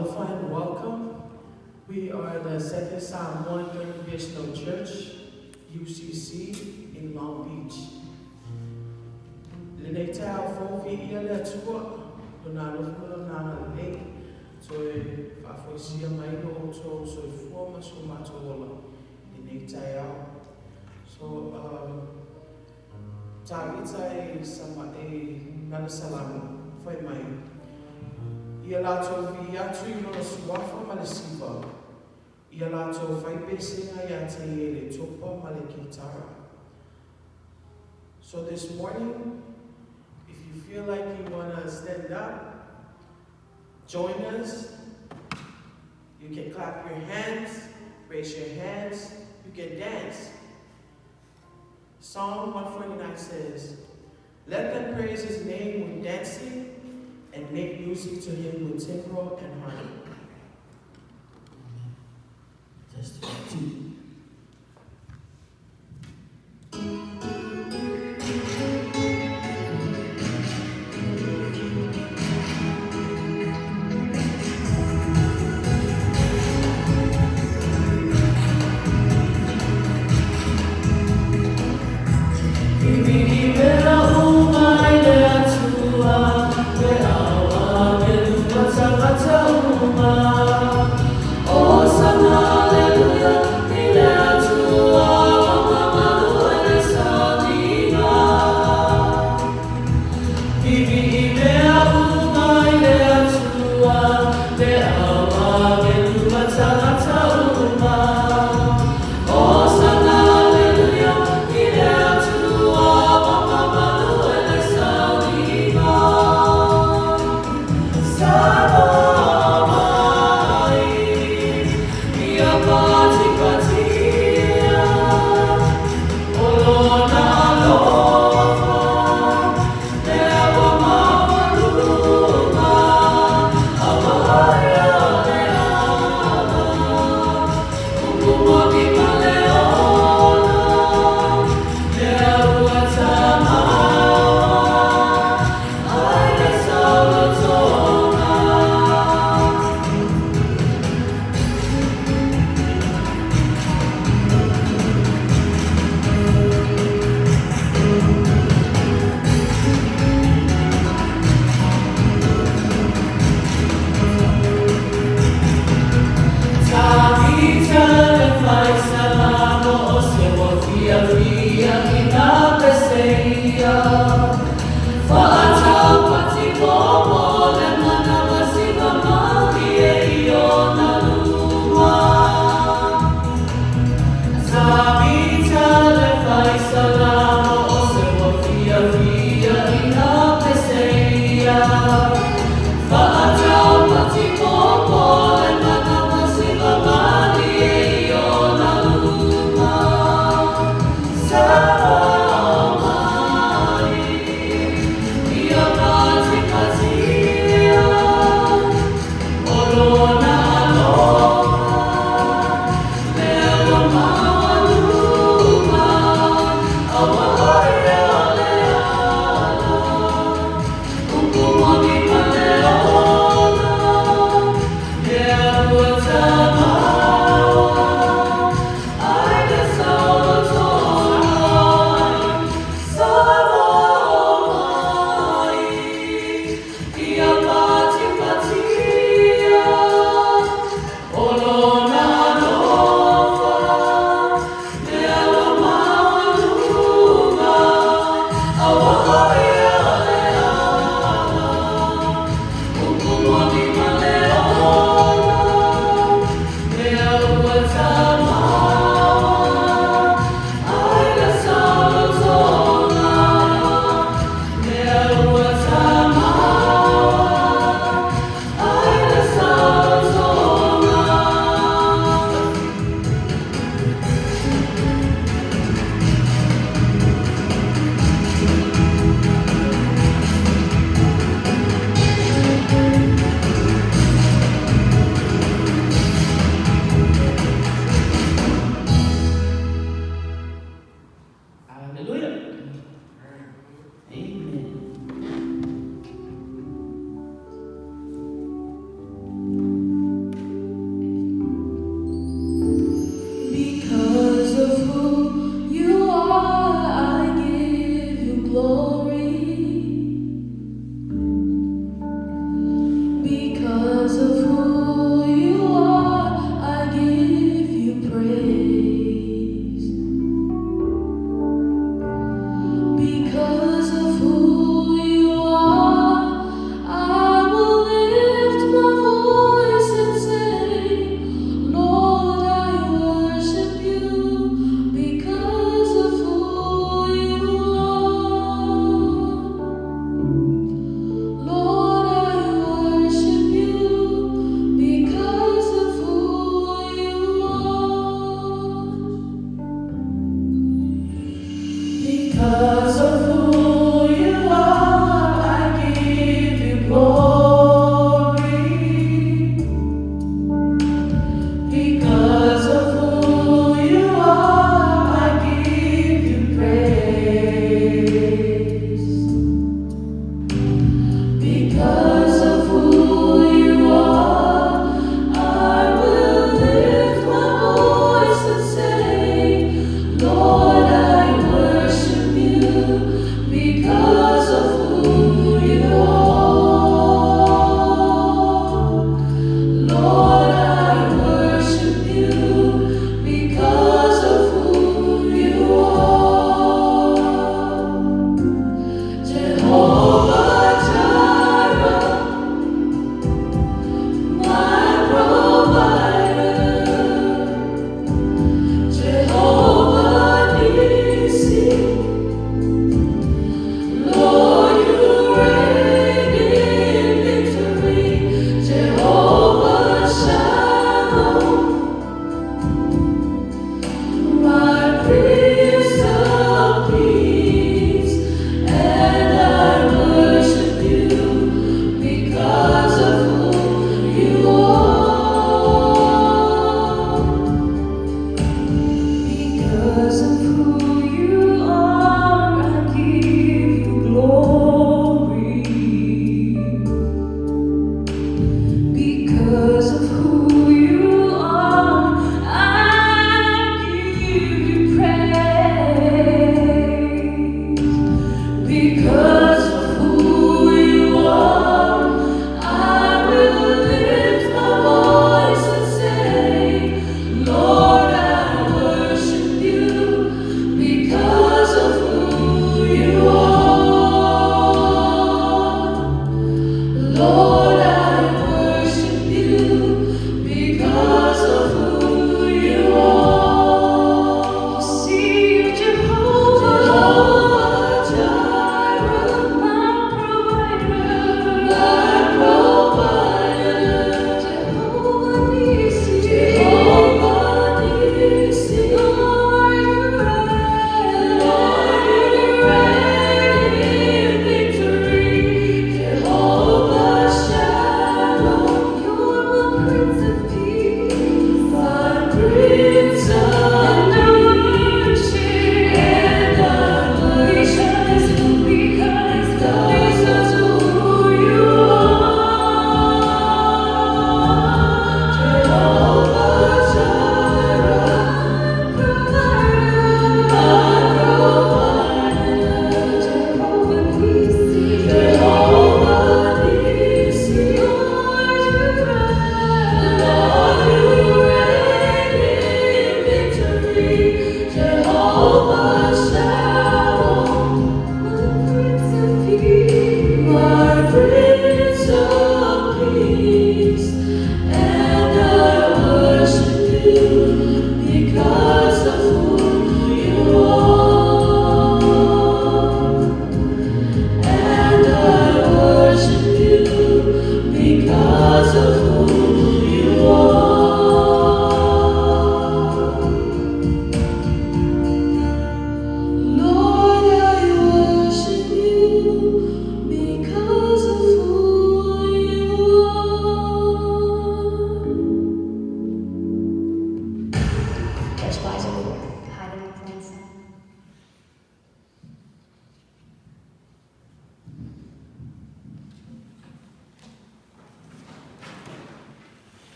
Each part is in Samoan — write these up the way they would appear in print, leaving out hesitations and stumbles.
Talofa and welcome. We are the Second Samoan Congregational Church, UCC, in Long Beach. Lenei taeao fou viia le Atua, Lona alofa ma Lona agalelei, toe faafoisia mai lo outou soifua ma so matou ola i lenei taeao. So, Tavita e sama e lana salamo, fai mai, Ia latou vii atu i lona suafa ma le siva, ia latou fai pesega ia te ia i le topa ma le kitara. So this morning, if you feel like you want to stand up, join us. You can clap your hands, raise your hands, you can dance. Psalm 149 says, Let them praise his name with dancing and make music to him with timbrel and harp. Test two.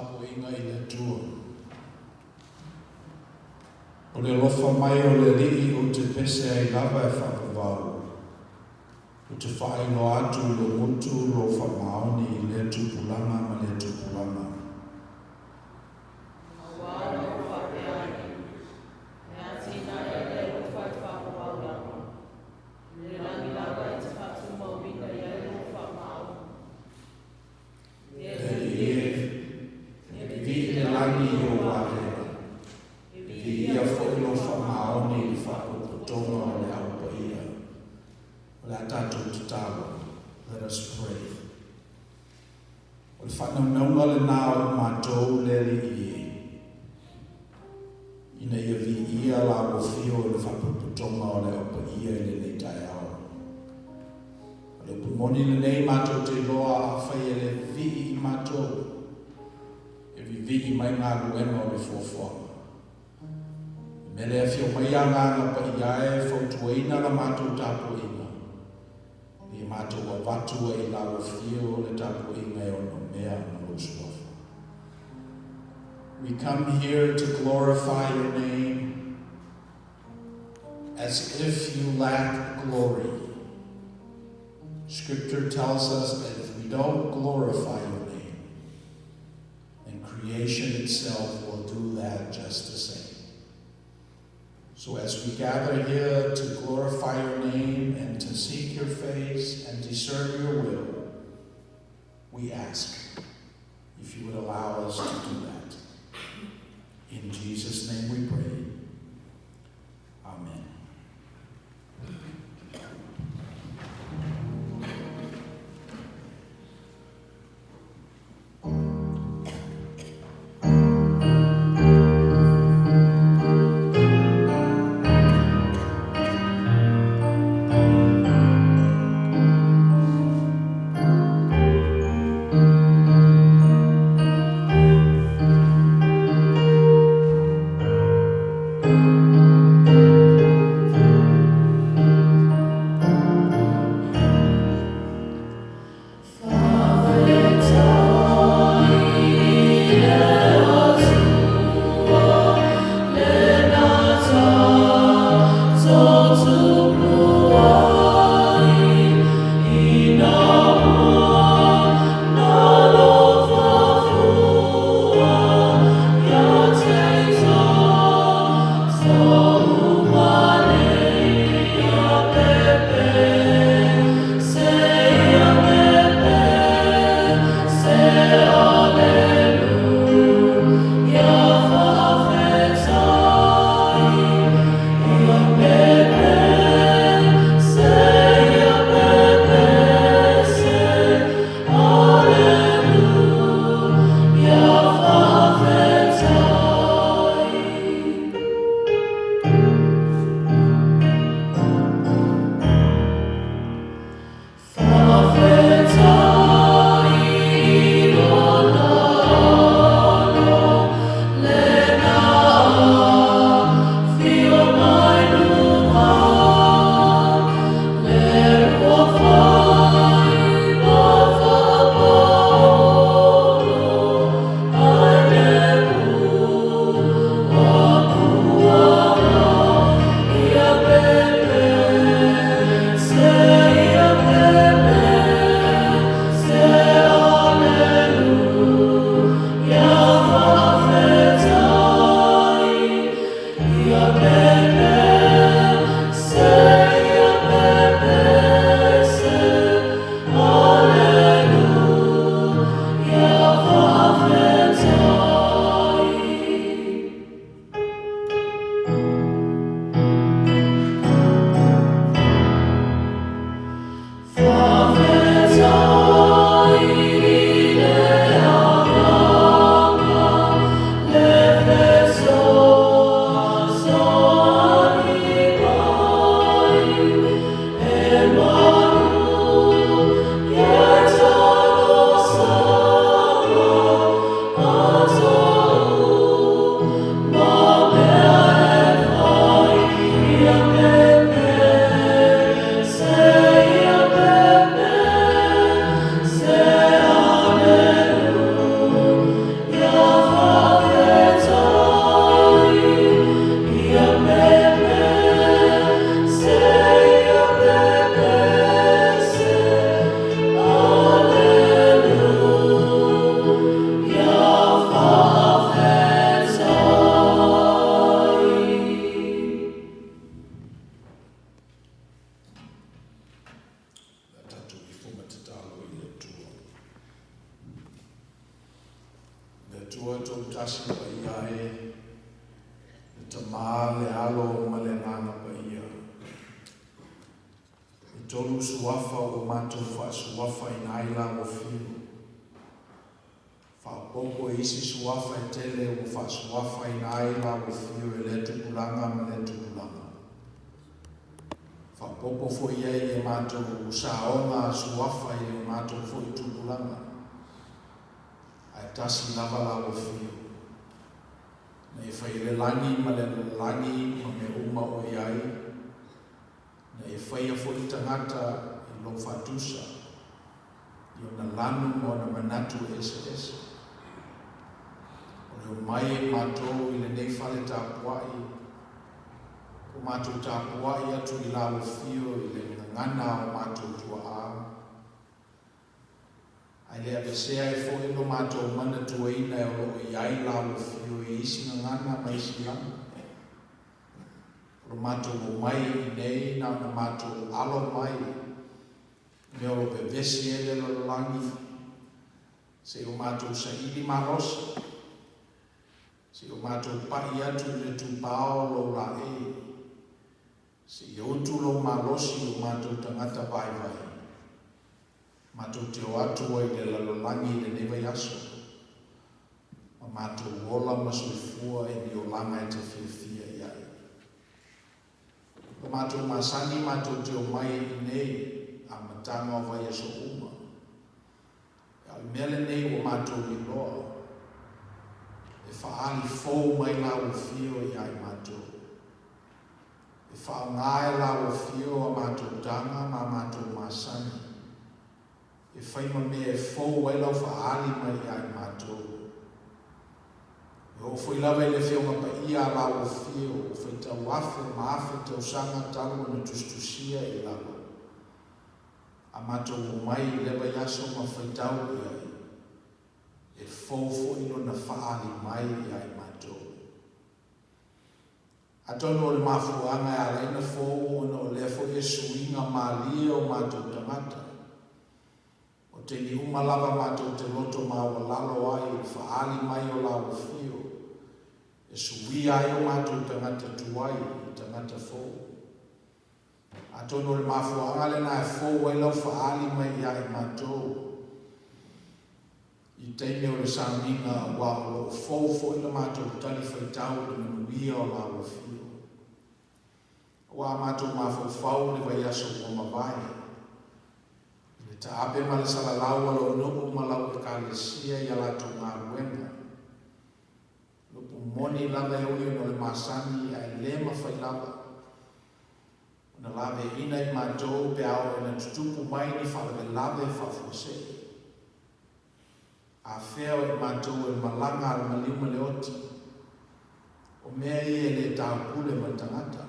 Tapuaiga i le Atua. O le alofa mai o le Alii ou te pese ai lava e faavavau. Ou te faailoa atu i lou gutu lou faamaoni i lea tupulaga ma lea tupulaga. Aua na ou faapea ane, E atinae ai le alofa e faavavau lava, I le lagi lava e te faatumauina i ai lou faamaoni. E Le Alii e, e vivii le lagi i ou avega, e viia foi lou faamaoni i le faapotopotoga o le Au Paia. O le a tatou tatalo. Let us pray. O le faanaunauga lenā o i matou, le Alii e, ina ia viia la afio i le faapotopotoga o le Au Paia i lenei taeao. O le upu moni lenei matou te iloa afai e le vivii i matou, e vivii mai galuega o le fuafuaga. E mea lea afio mai Agaga Paia e fautuaina la matou tapuaiga, ia matou avatu ai i lau afio le tapuaiga e onomea ma lou suafa. We come here to glorify your name as if you lack glory. Scripture tells us that if we don't glorify your name, then creation itself will do that just the same. So as we gather here to glorify your name and to seek your face and discern your will, we ask if you would allow us to do that. In Jesus' name we pray. Amen. Atua Toatasi Paia e, le Tama, le Alo ma le Agaga Paia. E tolu suafa ua matou faasuafaina ai la ua fiu. Faaopoopo e isi suafa e tele ua faasuafaina ai la ua fiu e lea tupulaga ma lea tupulaga. Faaopoopo foi i ai e matou saoga suafa i o matou foi tupulaga. Ae tasi lava la ua fiu. Na e fai le lagi ma le lalolagi ma mea uma o i ai, Na e faia foi tagata i lou faatusa, i ona lanu ma ona manatu eseese. O le omai e matou i lenei fale tapuai, ua matou tapuai atu i la ua fio i le gagana a o matou tuaa, ae le avesea ai foi lo matou manatuaina e o lo o i ai la ua fio i isi gagana ma isi lanu. O lo matou omai i inei na ona matou alo mai mea o lo vevesi ai le lalolagi, se i o matou saili malosi, se i o matou paʻi atu i le tupao lou laei, se i utu lou malosi i o matou tagata vaivai. Matou te o atu ai i le lalolagi i lenei vaiaso, ma matou ola ma soifua i ni olaga e te fiafia i ai. Lo matou masani matou te omai i inei amataga o vaiaso uma. A o le mea lenei ua matou iloa, e faaali fou mai la ua fio ia i matou. E faaaoga e la ua fio a matou taga ma a matou masani e fai ma mea e fou ai lau faaali mai ia i matou. E oo foi lava i le Afioga Paia a la ua fio ua faitau afe ma afe tausaga talu ona tusitusia i lalo. A matou omai i lea vaiaso ma faitau i ai, e fou foi lona faaali mai ia i matou. Atonu o le mafuaaga e ala ai ona fou ona o lea foi e suiga malie o matou tagata. O taimi uma lava matou te loto maualalo ai i le faaali mai o la ua fio e suia ai o matou tagata tuai i tagata fou. Atonu o le mafuaaga lena e fou ai lau faaali mai ia i matou i taimi o le sauniga aua o lo o fou foi le matou talifuaitau i le manuia o la ua fio. Aua a matou mafaufau i le vaiaso ua mavae, i le taape ma le salalau a lou nuu ma lau Ekalesia i a latou galuega, Upu moni lava e ui ona o le masani ae le mafai lava ona laveaiina i matou pe a oo ina tutupu mai ni faalavelave faafuasei. Afea o i matou e malaga a le maliu ma le oti, o mea ia e le taupule ma le tagata.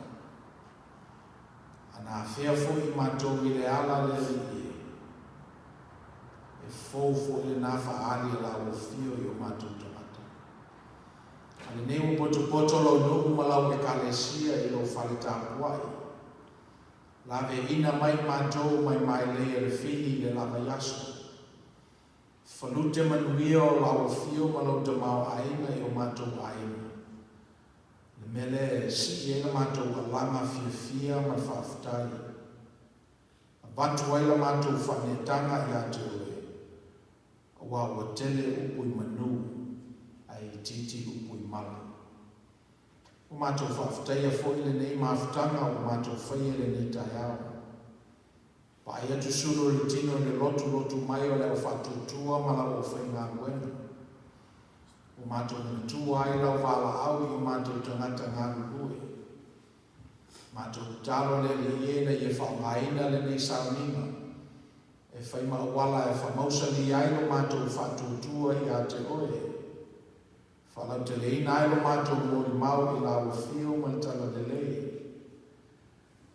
A na afea foi i matou i le ala le alii e, e fou foi lena faaali a la ua fio i o matou tagata. A lenei ua potopoto lou nuu ma lau Ekalesia i lou fale tapuai. Laveaiina mai matou mai mailei a le fili i le la vaiaso. Falute manuia o la ua fio ma lou tamaoaiga i o matou aiga. Le mea lea e sii ai la matou alaga fiafia ma le faafetai. Avatu ai la matou faaneetaga ia te oe, aua ua tele upu i manu, ae itiiti upu i mala. Ua matou faafetaia foi lenei mafutaga ua matou faia i lenei taeao. Vaai atu sulu o le tino i le lotulotu mai o le au faatuatua ma lau aufaigaluega. Ua matou manatua ai lau valaau i o matou tagata galulue. Matou tatalo le Alii e ina ia faaaogaina lenei sauniga e fai ma auala e faamausali ai lo matou faatuatua ia te Oe, faalauteleina ai lo matou molimau i lau Afio ma le Talalelei,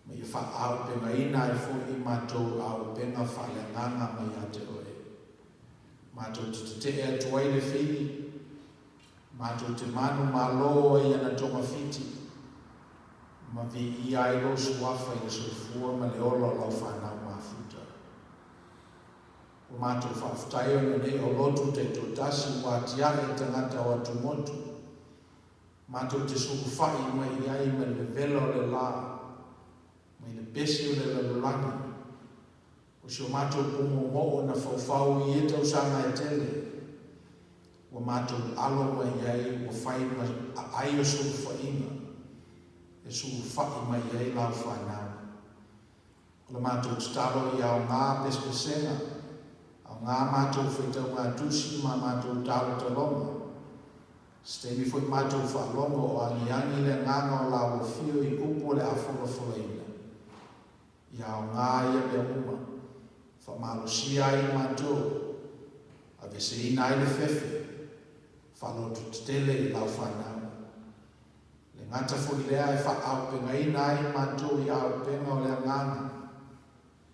ma ia faaaupegaina ai foi i matou auupega faaleagaga mai ia te Oe. Matou te tetee atu ai le fili, matou te manumalo ai i ana togafiti, ma viia ai lou suafa i le soifua ma le ola o lau fanau mafuta. Ua matou faafetai ona nei o lotu taitoatasi ua atiae i tagata o atumotu. Matou te sulufai mai i ai mai le vevela o le la, mai le pesi o le lalolagi. O si o matou pumoomoo na faufau i ia tausaga e tele, ua matou alo mai i ai ua fai ma aai o sulufaiga e sulufai mai ai lau fanau. O le matou tatalo ia aoga pesepesega, aoga matou faitauga tusi ma matou talotaloga. Se taimi foi matou faalogo o agiagi le agaga o la ua fio i upu o le a folafolaina. Ia aoga ia mea uma, faamalosia ai i matou, aveseina ai le fefe, faalototetele i lau fanau. Le gata foi lea e faaaupegaina ai matou i auupega o le agaga,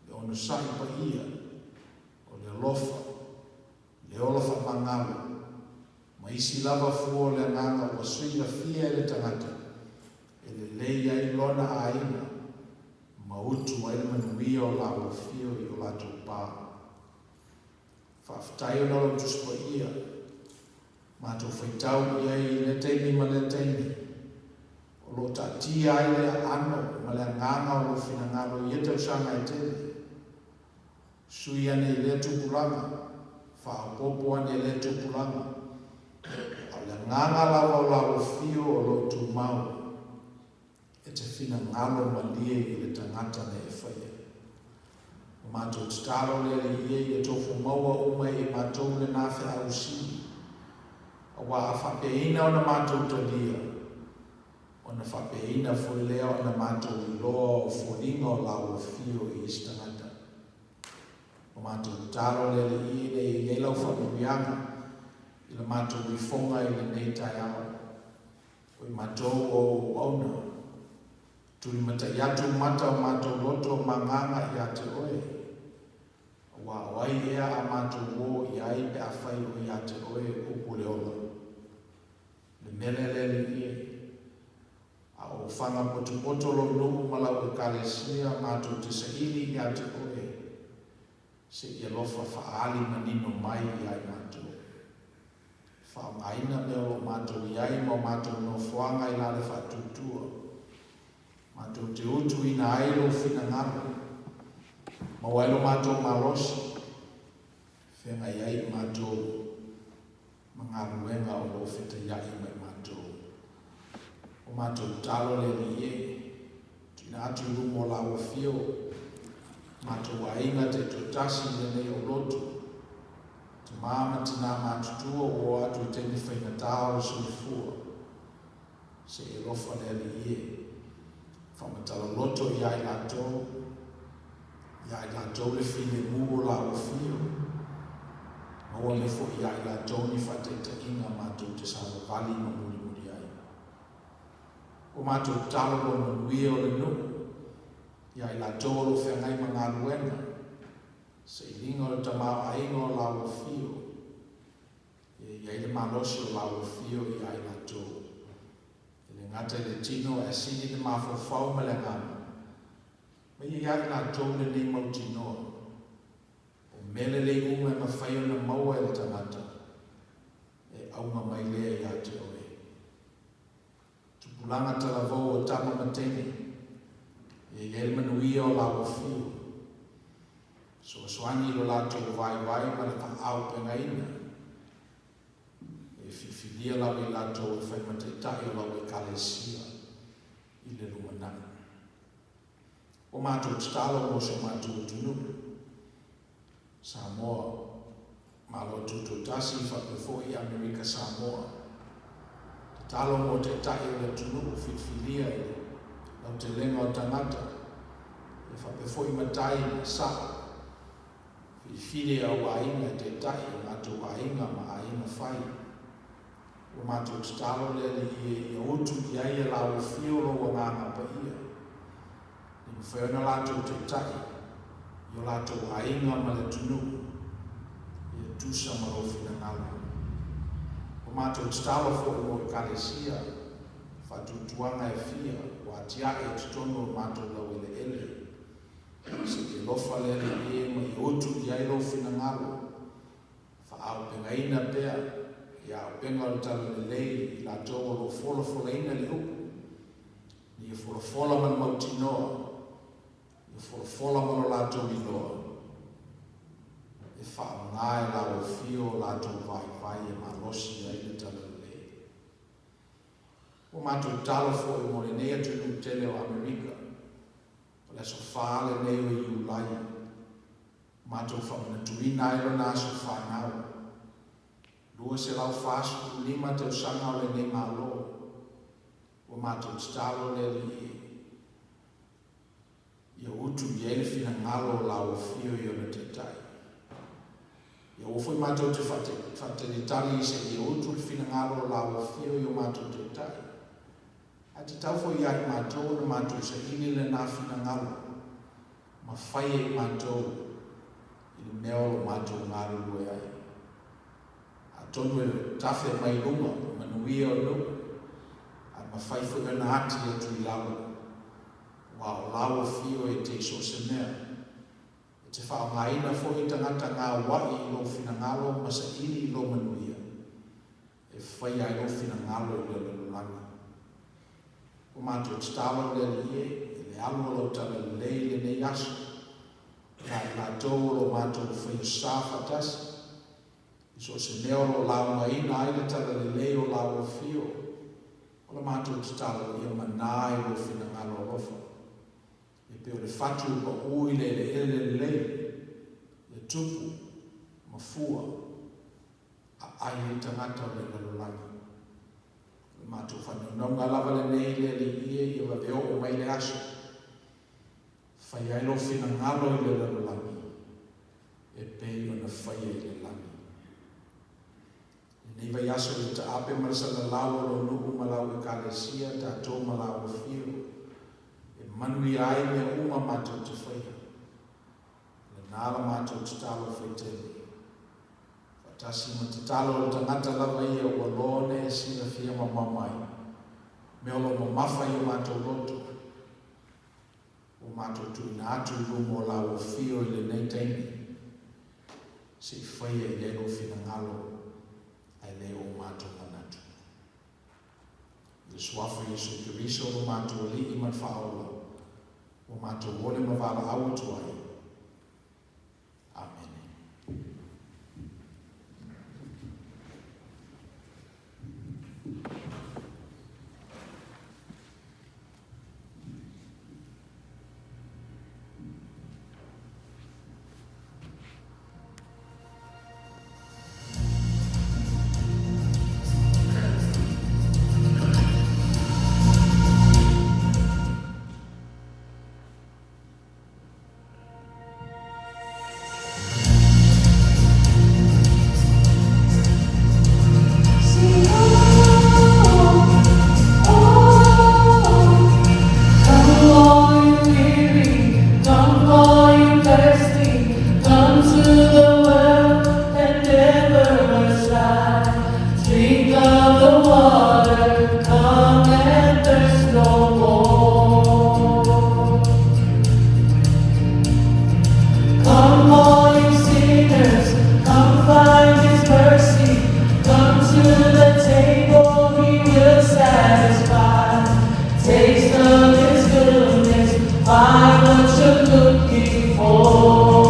le onosai paia, o le alofa, le ola faamagalo, ma isi lava fua o le agaga ua silafia e le tagata e lelei ai lona aiga ma utu ai le manuia o laua fio i o latou pa. Faafetai ona o lou Tusi Paia. Matou faitau i ai i lea taimi ma lea taimi, o lo o taatia ai le aano ma le agaga o lou finagalo i ia tausaga e tele. Sui ane i lea tupulaga, faaopoopo ane i lea tupulaga, a o le agaga lava o la ua fio o lo o tumau e te finagalo malie i le tagata na e faia. O matou tatalo le Alii e ia tofu maua uma e i matou lena feau sili, auā a faapeaina ona matou talia, ona faapeaina foi lea ona matou iloa o foliga o la ua fio i isi tagata. O matou tatalo le Alii ina ia i ai lau faamanuiaga i la matou ifoga i lenei taeao. O i matou o ou auauna, tulimatai atu mata o matou loto ma agaga ia te oe, auā o ai ea a matou ō i ai pe afai o ia te oe upu le ola. Le mele le Alii e, a o faga potopoto lou nuu ma lau Ekalesia matou te saili ia te oe, se i alofa faaali manino mai ia i matou. Faaaogaina mea o lo o matou i ai ma o matou nofoaga i la le faatuatua. Matou te utuina ai lou finagalo. Maua ai lo matou malosi, feagai ai i matou ma galuega o lo o fetaiai ma i matou. O matou talo le Alii e, tuuina atu i luma o la ua fio, matou aiga taitoatasi i lenei aulotu. Tamā ma tinā matutua ua o atu i taimi faigata o le soifua. Se i alofa le Alii e faamatala loto iā i latou, iā i latou le filemu o lāua fio. Maua mai foi iā i latou ni faataitaiga matou te savavali ma mulimuli ai. Ua matou tatalo mo le manuia o le nuu, iā i latou o lo o feagai ma galuega, Sailiga o le tamaoaiga o lāua fio, e i ai le malosi o lāua fio iā i latou. E le gata i le tino ae sili le mafaufau ma le agaga. Ma ia iā i latou lenei mautinoa, o mea lelei uma e mafai ona maua e le tagata, e auga mai lea iā te oe. Tupulaga talavou o tama ma teine, e i ai le manuia o lāua fio. Soasoani i lo latou vaivai ma le faaaupegaina, e filifilia lava i latou e fai ma taitai o lau Ekalesia i le lumanai. Ua matou tatalo mo si o matou atunuu, Samoa, Malo Tutoatasi faapea foi Amerika Samoa. Tatalo mo Taitai o le atunuu filifilia i le lautelega o tagata, ia faapea foi matai ma sao, filifili e au aiga e taitai o matou aiga ma aiga fai. Ua matou tatalo le Alii e ia utu i ai e laua fio lou agaga paia. I mafai ona latou taitai i o latou aiga ma le atunuu, ia tusa ma lou finagalo. Ua matou tatalo foi mo Ekalesia, faatuatuaga e fia ua atiae i totonu o matou laueleele. Se i alofa le Alii e ma ia utu i ai lou finagalo, faaaupegaina pea i auupega o le talalelei i latou o lo o folafolaina le upu, ina ia folafola ma le mautinoa, ia folafola ma lo latou iloa, e faaaoga e lau afio o latou vaivai e malosi ai le talalelei. Ua matou tatalo foi mo lenei atunuu tele o Amerika, o le aso 4 lenei o Iulai, ua matou faamanatuina ai lona aso fanau, 245 tausaga o lenei Malo. Ua matou tatalo le Alii e, ia utu i ai le finagalo o lau afio i ona taitai. Ia aua foi matou te faatalitali seia utu le finagalo o lau afio i o matou taitai, ae tatau foi ia i matou ona matou saili lena finagalo ma fai e i matou i le mea o lo matou galulue ai. Atonu e tafe mai luga manuia o nuu, ae mafai foi ona ati atu i lalo, aua o lau afio e te i so o se mea. E te faaaogaina foi tagata gaua'i i lou finagalo ma saili i lou manuia, e faia ai lou finagalo i le lalolagi. Ua matou tatalo le Alii e, i le alu o lau talalelei i lenei aso, ia i latou o lo matou faia sa faatasi, i so o se mea o lo o laugaina ai le talalelei o lau afio, o la matou tatalo ia manā i lou finagalo alofa. E pei o le fatu e paū i le eleele lelei, ia tupu ma fua, aai ai tagata o le lalolagi. O le matou faanaunauna lava lenei le Alii e, ia vave oo mai le aso, fai ai lou finagalo i le lalolagi, e pei ona faia i le lagi. Lenei vaiaso i le taape ma le salalau o lou nuu ma lau Ekalesia, tatou ma lau afio, e manuia ai mea uma matou te faia. O lena la matou tatalo faitele. Faatasi ma tatalo o le tagata lava ia ua loa ona e silafia mamao mai mea o lo o mamafa i o matou loto, ua matou tuuina atu i luma o lau afio i lenei taimi, se i faia i ai lou finagalo ae le o matou manatu. I le Suafa o Iesu Keriso lo matou Alii ma le Faaola, ua matou ole ma valaau atu ai. Amene. Sing oh, oh, come all you weary, come all you thirsty, come to the well that never runs dry. Drink of the water, come and thirst no more. Come all you sinners, come find His mercy. Come to the table, He will satisfy. Taste of His goodness, find what you're looking for.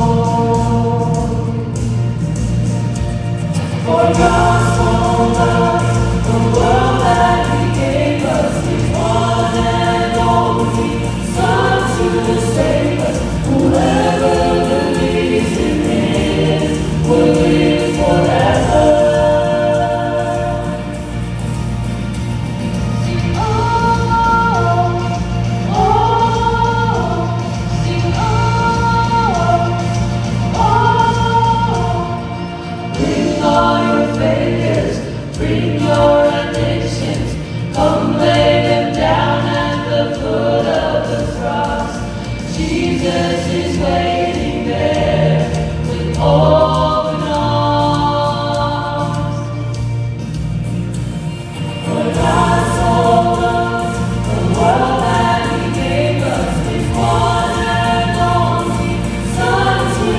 For God so loved the world that He gave us His one and only Son to save us. Whoever believes in Him will live forever. Sing oh, oh, sing oh, oh. Bring all your failures, bring your addictions, come lay them down at the foot of the cross. Jesus is waiting there with open arms. For God so loved the world that He gave us His one and only Son to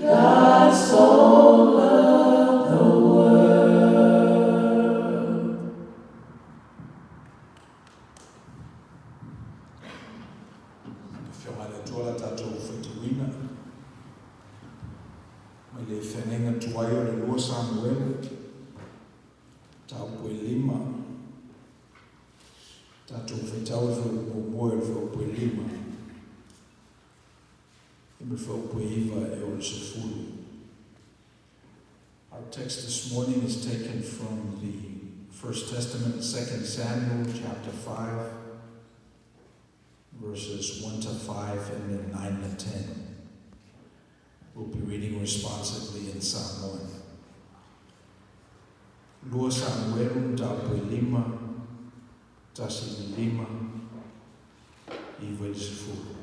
God so loved the world. Afioga i le Atua la tatou faitauina mai le feagaiga tuai o le lua Samuelu, mataupu e lima. Tatou faitau i le fuaiupu muamua i le fuaiupu e lima, ma le fuaiupu e iva e oo i le sefulu. Our text this morning is taken from the First Testament, 2 Samuel chapter 5, verses 1 to 5 and then 9 to 10. We'll be reading responsively in Samoan. Lua Samuelu mataupu e lima, tasi i le lima, iva i le sefulu.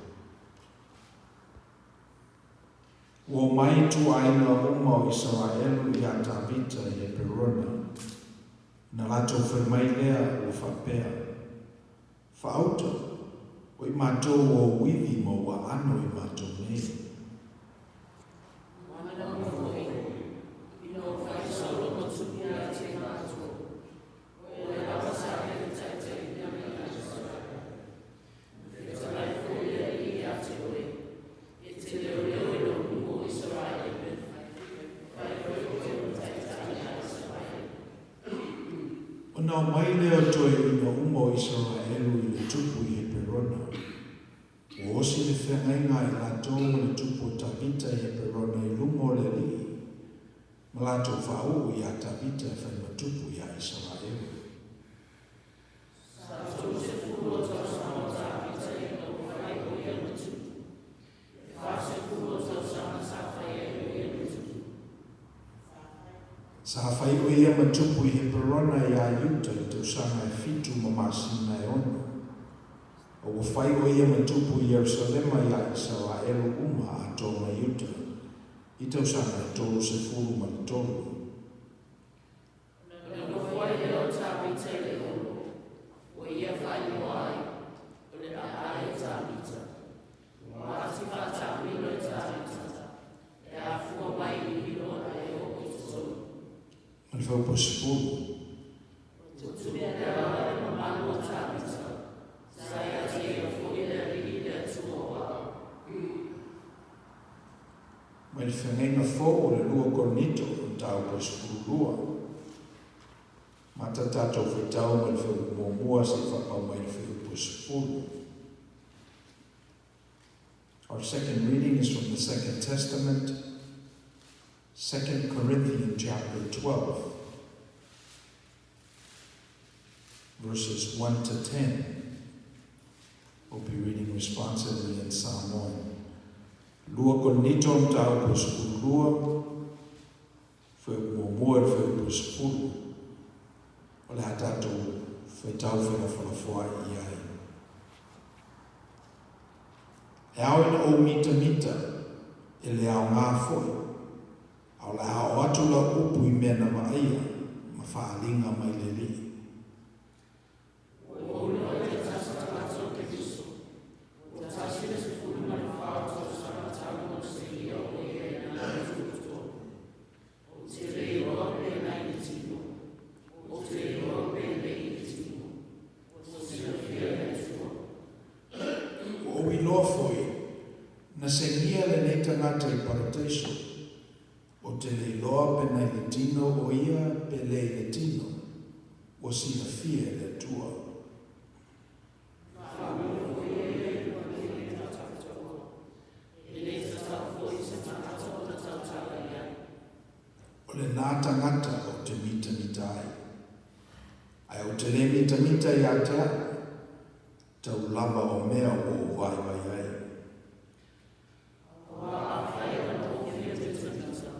Ua omai ituaiga uma o Isaraelu iā Tavita i Heperona, ona latou fai mai lea ua faapea, Faauta, o i matou o ou ivi ma ou aano i matou nei. Manaia foi, ina ua fai Saulo ma tupu ia te ngā atua, o le lava sa avea le taitaiina mai ia Isaraelu. Na fetalai foi le Alii ia te oe, E te leoleo i lou nuu o Isaraelu, e fai foi oe ma taitai ia Isaraelu. Ona omai lea o toeaiina uma o Isaraelu i le tupu i Heperona. Ua osi le feagaiga a i latou ma le tupu o Tavita i Heperona i luma o le Alii, ma latou faauu iā Tavita e fai ma tupu iā Isaraelu. Sa 30 o tausaga o Tavita ina ua fai o ia ma tupu. E 40 o tausaga sa fai ai o ia ma tupu. Sa fai o ia ma tupu i Heperona iā Iuta i tausaga e fitu ma masina e ono. A ua fai o ia ma tupu i Ierusalema iā Isaraelu uma atoa ma Iuta i tausaga e 33. Ona nofo ai lea o Tavita i le olo, ua ia faaigoa ai, o le Aai o Tavita. Ua ati faataamilo e Tavita, e afua mai i le miliona e oo i totonu. Ma le faupa sefulu. Ua tupu pea lava le mamalu o Tavita, sa ia te ia foi le Alii le Atua o Ao. Mai le feagaiga fou o le lua Korinito, mataupu e 12. Mata tatou faitau mai le fuaiupu muamua seia faapau mai le fuaiupu e sefulu. Our second reading is from the Second Testament, 2 Corinthians chapter 12, verses 1 to 10. We'll be reading responsively in Samoan. Lua Korinito mataupu e 12, fuaiupu muamua i le fuaiupu e sefulu. O le a tatou faitau felafolafoai i ai. E ao ina ou mitamita, e le aoga foi, a o le a oo atu lau upu i mea na vaaia ma faaaliga mai le Alii. Ua ou iloa i te tasi tagata o Keriso, ua tasi le sefulu ma le fa o tausaga talu ona seia o ia i lana atoatoa. Ou te le iloa pe na i le tino, ou te iloa pe le i le tino, ua silafia e le Atua. Ua ou iloa foi, na segia lenei tagata i Parataiso, ou te le iloa pe na i le tino o ia pe le i le tino, ua silafia e le Atua. Faamilo foi ia i le manuia i ta tautoa. E le tatau foi i se tagata ona tautala i ai. O lenā tagata ou te mitamita ai. Ae ou te le mitamita ia te au, tau lava o mea ua ou vaivai ai. Aua afai ona ou fia mitamita,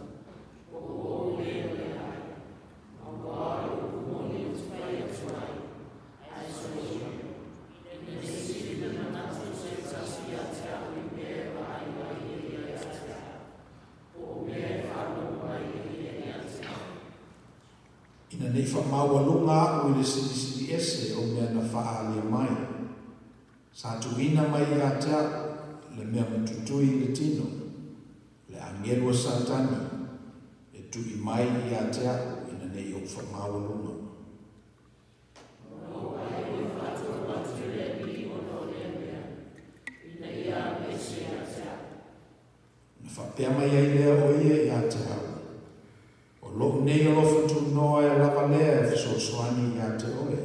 ua ou le o le ai, aua o le upu moni ou te fai atu ai, ae soia, ina ne i sili le manatu o se tasi ia te au i mea e vaai ai e ia ia te au, po o mea e faalogo ai e ia ia te au. Ina ne i faamaualuga a'u i le silisili ese o mea na faaalia mai, sa tuuina mai ia te a'u le mea matutui i le tino, Agelu a Satani e tui mai ia te a'u ina nei ou faamaualuga. Ona ou ai o i faatonu atu e le Alii ona o lea mea, ina ia alu ese ia te a'u. Ona faapea mai ai lea o ia ia te au, O lo'u nei alofa tunoa e lava lea e fesoasoani ia te oe,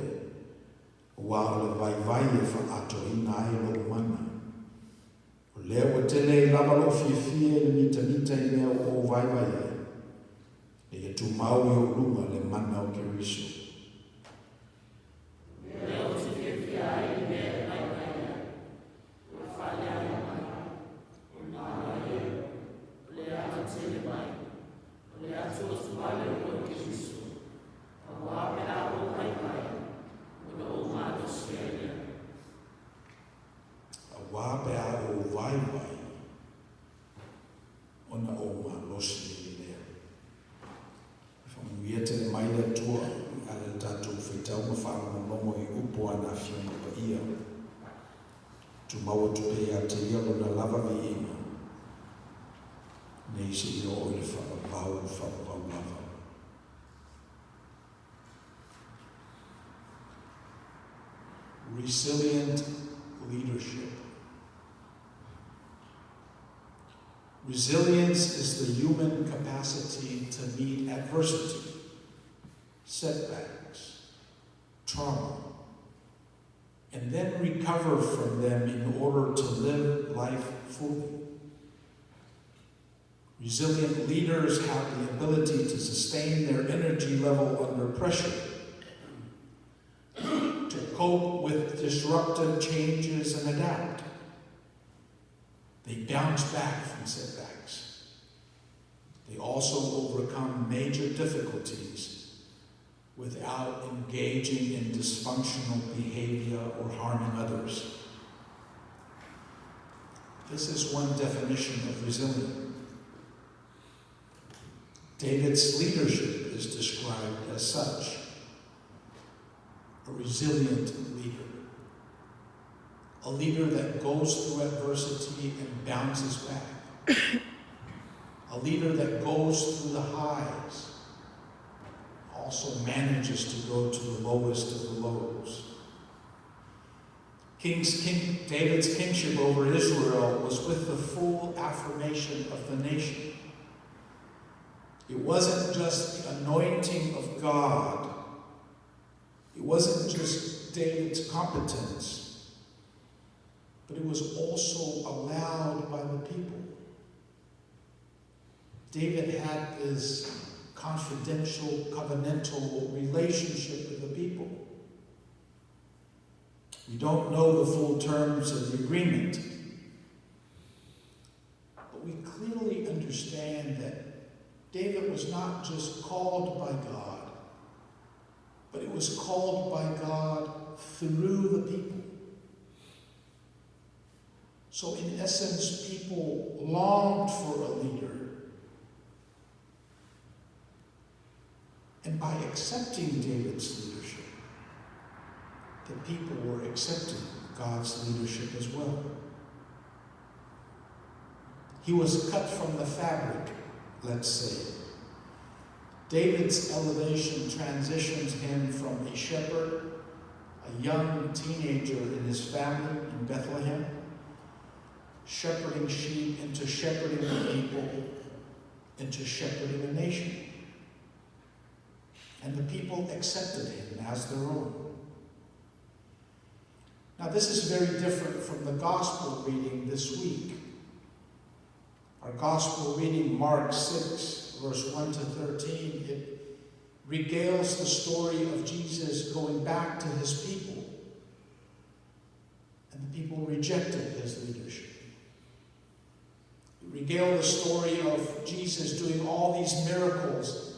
auā o le vaivai e faaatoaina ai lo'u mana. O lea ua tele ai lava lo'u fiafia i le mitamita i mea ua ou vaivai ai, ina ia tumau i ou luga le mana o Keriso. O lea ou te fiafia ai i mea e vaivai ai, o le faaleaga mai, o le maoae, o le aotele mai, o le atuatuvale ona o Keriso, auā pe a ou vaivai, ona ou malosi ai lea. Auā pe a ou vaivai, ona ou malosi ai lea. E faamanuia tele mai le Atua e ala i le tatou faitau ma faalogologo i upu a Ana Afioga Paia. Tumau atu pea ia te Ia Lona lava viiga, nei seia oo i le faavavau faavavau lava. Resilient leadership. Resilience is the human capacity to meet adversity, setbacks, trauma, and then recover from them in order to live life fully. Resilient leaders have the ability to sustain their energy level under pressure, to cope with disruptive changes and adapt. They bounce back from setbacks. They also overcome major difficulties without engaging in dysfunctional behavior or harming others. This is one definition of resilience. David's leadership is described as such: a resilient leader, a leader that goes through adversity and bounces back, a leader that goes through the highs, also manages to go to the lowest of the lows. King's King, David's kingship over Israel was with the full affirmation of the nation. It wasn't just the anointing of God. It wasn't just David's competence, but it was also allowed by the people. David had this confidential, covenantal relationship with the people. We don't know the full terms of the agreement, but we clearly understand that David was not just called by God, but it was called by God through the people. So, in essence, people longed for a leader. And by accepting David's leadership, the people were accepting God's leadership as well. He was cut from the fabric, let's say. David's elevation transitions him from a shepherd, a young teenager in his family in Bethlehem, shepherding sheep, into shepherding the people, into shepherding a nation. And the people accepted him as their own. Now, this is very different from the gospel reading this week. Our gospel reading, Mark 6, verse 1 to 13, it regales the story of Jesus going back to his people. And the people rejected his leadership. It regaled the story of Jesus doing all these miracles,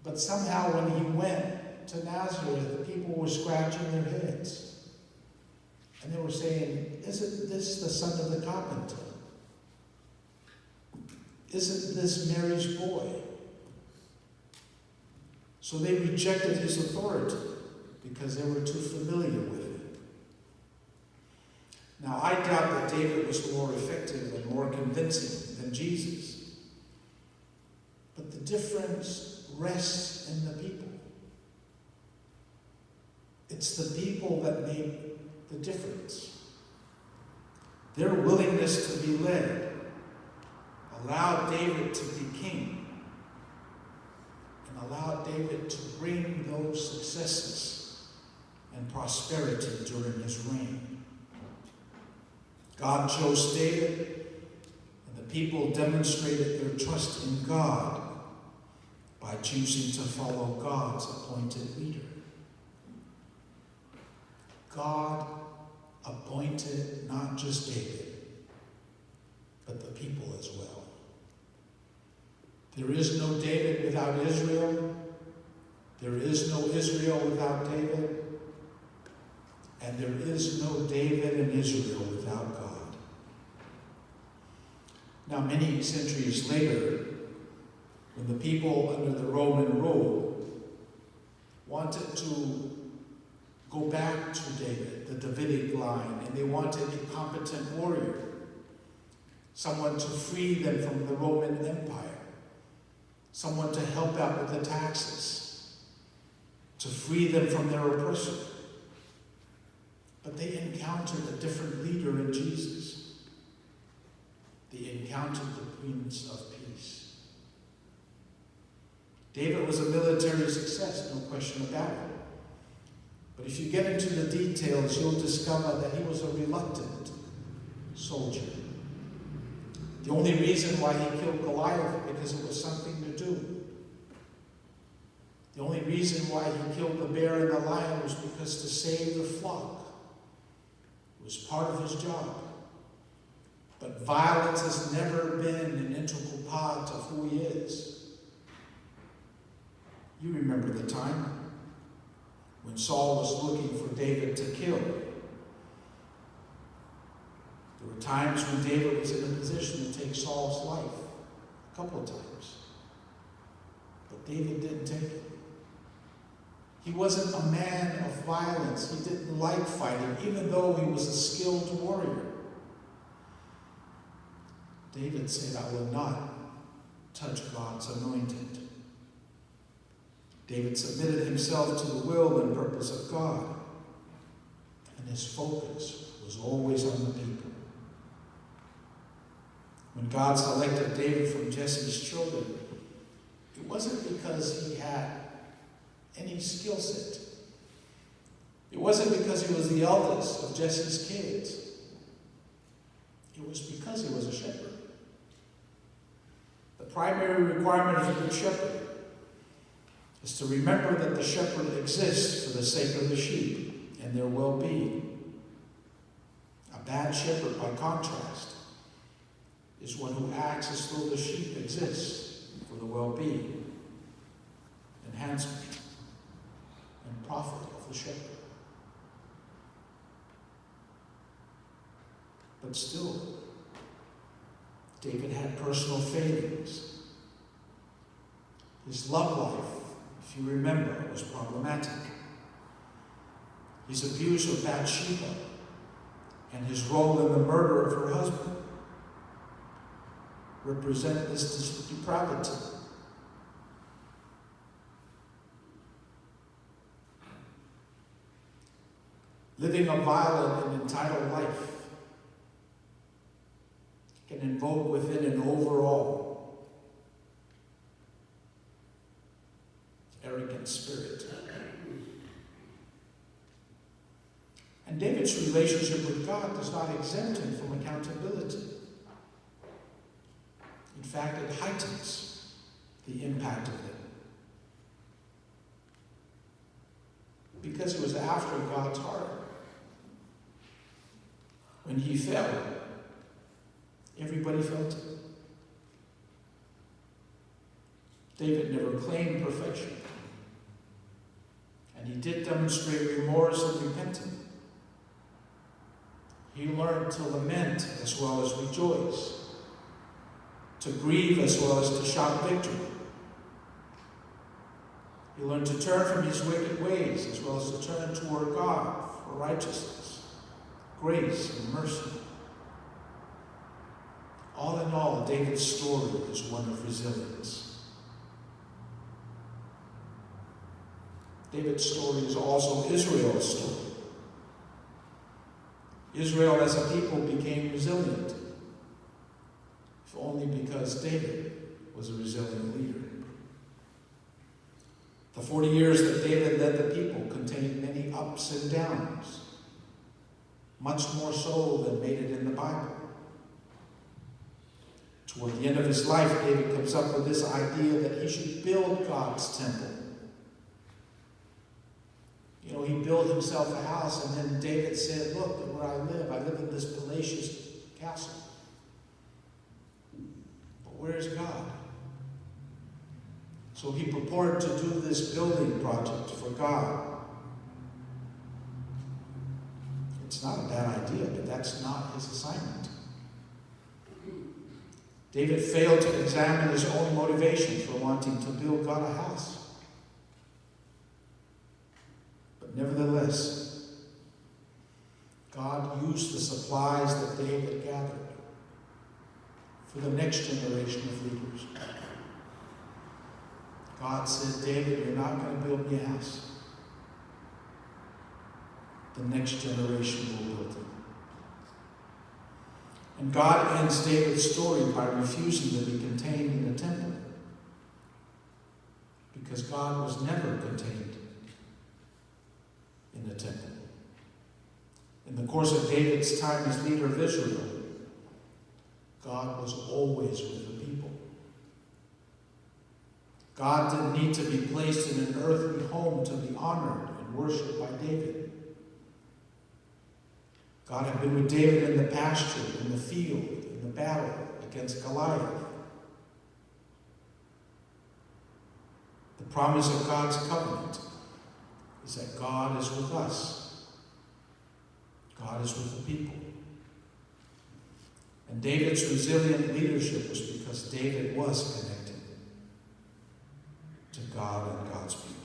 but somehow when he went to Nazareth, people were scratching their heads. And they were saying, "Isn't this the son of the carpenter? Isn't this Mary's boy?" So they rejected his authority because they were too familiar with it. Now, I doubt that David was more effective and more convincing than Jesus. difference rests in the people. It's the people that make the difference. Their willingness to be led allowed David to be king and allowed David to bring those successes and prosperity during his reign. God chose David, and the people demonstrated their trust in God by choosing to follow God's appointed leader. God appointed not just David, but the people as well. There is no David without Israel. There is no Israel without David. And there is no David and Israel without God. Now, many centuries later, when the people under the Roman rule wanted to go back to David, the Davidic line, and they wanted a competent warrior, someone to free them from the Roman Empire, someone to help out with the taxes, to free them from their oppressor. But they encountered a different leader in Jesus. They encountered the Prince of Peace. David was a military success, no question about it. But if you get into the details, you'll discover that he was a reluctant soldier. The only reason why he killed Goliath because it was something to do. The only reason why he killed the bear and the lion was because to save the flock. It was part of his job. But violence has never been an integral part of who he is. You remember the time when Saul was looking for David to kill. There were times when David was in a position to take Saul's life, a couple of times. But David didn't take it. He wasn't a man of violence. He didn't like fighting, even though he was a skilled warrior. David said, I will not touch God's anointed. David submitted himself to the will and purpose of God, and his focus was always on the people. When God selected David from Jesse's children, it wasn't because he had any skill set. It wasn't because he was the eldest of Jesse's kids. It was because he was a shepherd. The primary requirement of a good shepherd is to remember that the shepherd exists for the sake of the sheep and their well-being. A bad shepherd, by contrast, is one who acts as though the sheep exists for the well-being, enhancement, and profit of the shepherd. But still, David had personal failings. His love life, if you remember, was problematic. His abuse of Bathsheba and his role in the murder of her husband represent this depravity. Living a violent and entitled life can invoke within an overall arrogant spirit. And David's relationship with God does not exempt him from accountability. In fact, it heightens the impact of it. Because he was after God's heart. When he fell, everybody felt it. David never claimed perfection. And he did demonstrate remorse and repentance. He learned to lament as well as rejoice, to grieve as well as to shout victory. He learned to turn from his wicked ways as well as to turn toward God for righteousness, grace, and mercy. All in all, David's story is one of resilience. David's story is also Israel's story. Israel as a people became resilient, if only because David was a resilient leader. The 40 years that David led the people contained many ups and downs, much more so than made it in the Bible. Toward the end of his life, David comes up with this idea that he should build God's temple. You know, he built himself a house, and then David said, Look where I live. I live in this palatial castle. But where is God? So he purported to do this building project for God. It's not a bad idea, but that's not his assignment. David failed to examine his own motivation for wanting to build God a house. But nevertheless, God used the supplies that David gathered for the next generation of leaders. God said, David, you're not going to build me a house. The next generation will build it. And God ends David's story by refusing to be contained in the temple. Because God was never contained in the temple. In the course of David's time as leader of Israel, God was always with the people. God didn't need to be placed in an earthly home to be honored and worshiped by David. God had been with David in the pasture, in the field, in the battle against Goliath. The promise of God's covenant is that God is with us. God is with the people. And David's resilient leadership was because David was connected to God and God's people.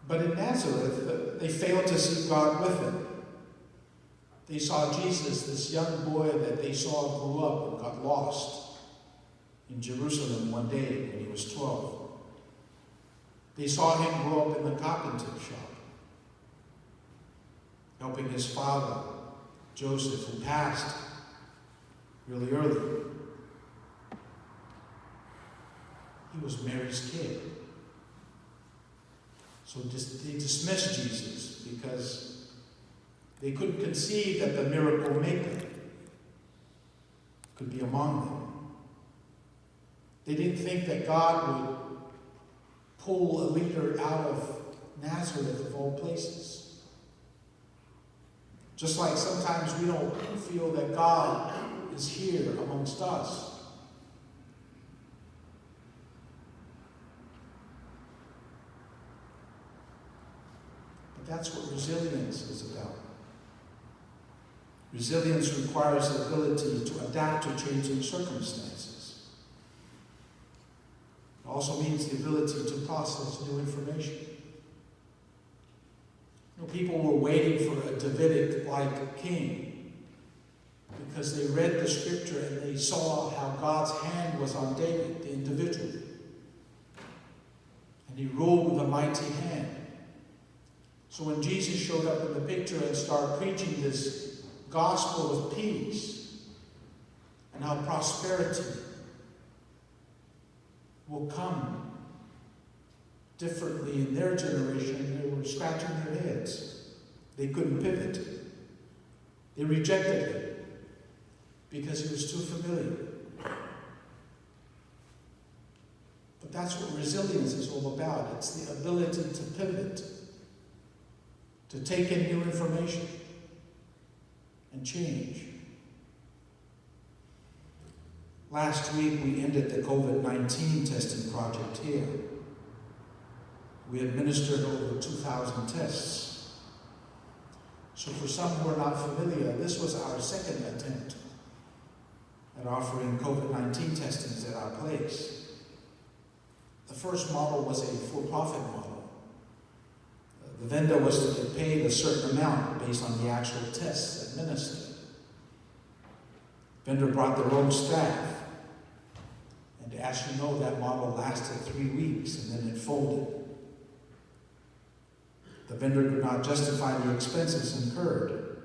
But in Nazareth, they failed to see God with them. They saw Jesus, this young boy that they saw grew up and got lost in Jerusalem one day when he was 12. They saw him grow up in the carpenter shop, helping his father, Joseph, who passed really early. He was Mary's kid. So they dismissed Jesus because they couldn't conceive that the miracle maker could be among them. They didn't think that God would pull a leader out of Nazareth of all places. Just like sometimes we don't feel that God is here amongst us. But that's what resilience is about. Resilience requires the ability to adapt to changing circumstances. It also means the ability to process new information. You know, people were waiting for a Davidic-like king because they read the scripture and they saw how God's hand was on David, the individual. And he ruled with a mighty hand. So when Jesus showed up in the picture and started preaching this gospel of peace and how prosperity will come differently in their generation, they were scratching their heads. They couldn't pivot. They rejected him because he was too familiar. But that's what resilience is all about. It's the ability to pivot, to take in new information and change. Last week, we ended the COVID-19 testing project here. We administered over 2,000 tests. So for some who are not familiar, this was our second attempt at offering COVID-19 testings at our place. The first model was a for-profit model. The vendor was to get paid a certain amount based on the actual tests administered. Vendor brought their own staff and And as you know, that model lasted 3 weeks and then it folded. The vendor could not justify the expenses incurred,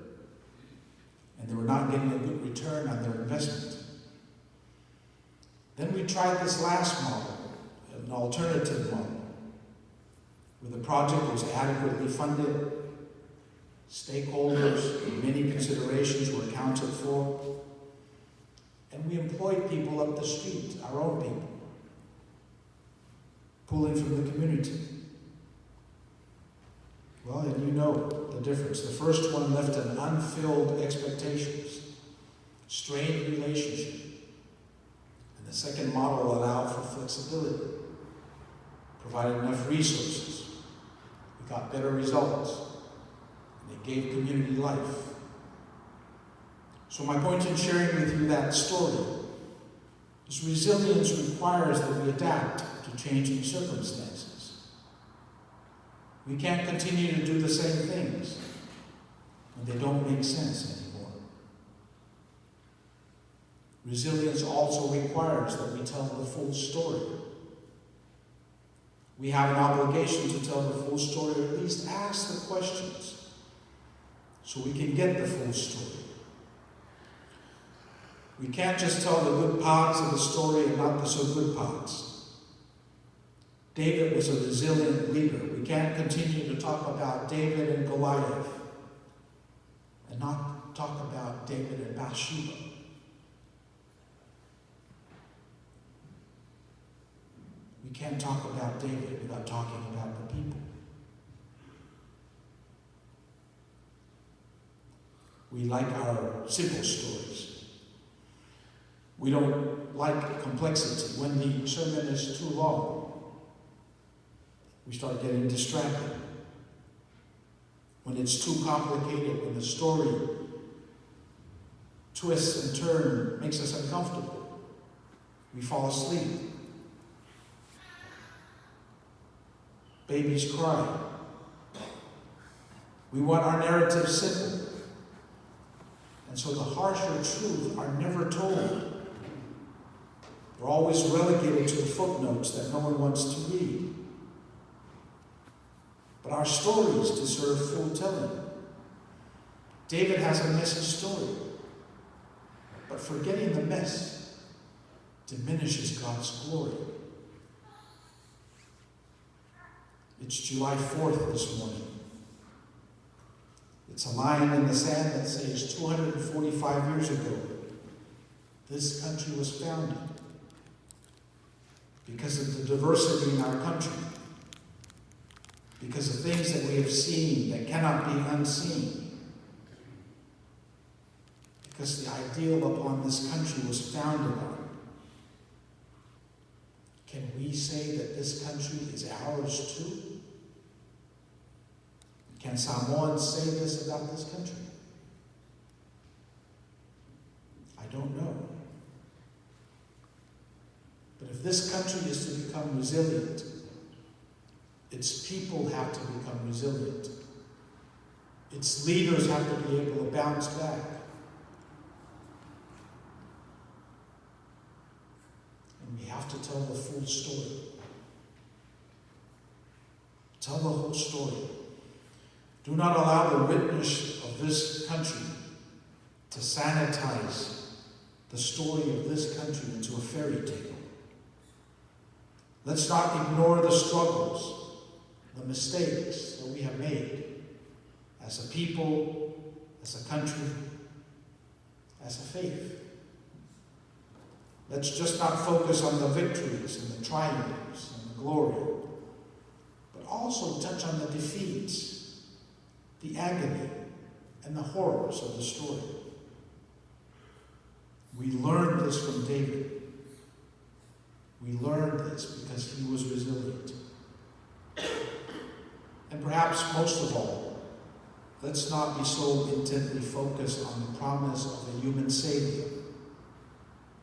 and they were not getting a good return on their investment. Then we tried this last model, an alternative model, where the project was adequately funded, stakeholders and many considerations were accounted for, and we employed people up the street, our own people, pulling from the community. Well, and you know the difference. The first one left an unfilled expectations, strained relationship. And the second model allowed for flexibility, provided enough resources. We got better results, and it gave community life. So my point in sharing with you that story is resilience requires that we adapt to changing circumstances. We can't continue to do the same things when they don't make sense anymore. Resilience also requires that we tell the full story. We have an obligation to tell the full story, or at least ask the questions, so we can get the full story. We can't just tell the good parts of the story and not the so good parts. David was a resilient leader. We can't continue to talk about David and Goliath and not talk about David and Bathsheba. We can't talk about David without talking about the people. We like our simple stories. We don't like complexity. When the sermon is too long, we start getting distracted. When it's too complicated, when the story twists and turns, makes us uncomfortable, we fall asleep. Babies cry. We want our narrative simple. And so the harsher truths are never told. They're always relegated to the footnotes that no one wants to read. But our stories deserve full telling. David has a messy story. But forgetting the mess diminishes God's glory. It's July 4th this morning. It's a line in the sand that says 245 years ago, this country was founded. Because of the diversity in our country, because of things that we have seen that cannot be unseen, because the ideal upon this country was founded on. Can we say that this country is ours too? Can Samoans say this about this country? I don't know. But if this country is to become resilient, its people have to become resilient. Its leaders have to be able to bounce back. And we have to tell the full story. Tell the whole story. Do not allow the witness of this country to sanitize the story of this country into a fairy tale. Let's not ignore the struggles, the mistakes that we have made as a people, as a country, as a faith. Let's just not focus on the victories and the triumphs and the glory, but also touch on the defeats, the agony, and the horrors of the story. We learned this from David. We learned this because he was resilient. And perhaps most of all, let's not be so intently focused on the promise of a human Savior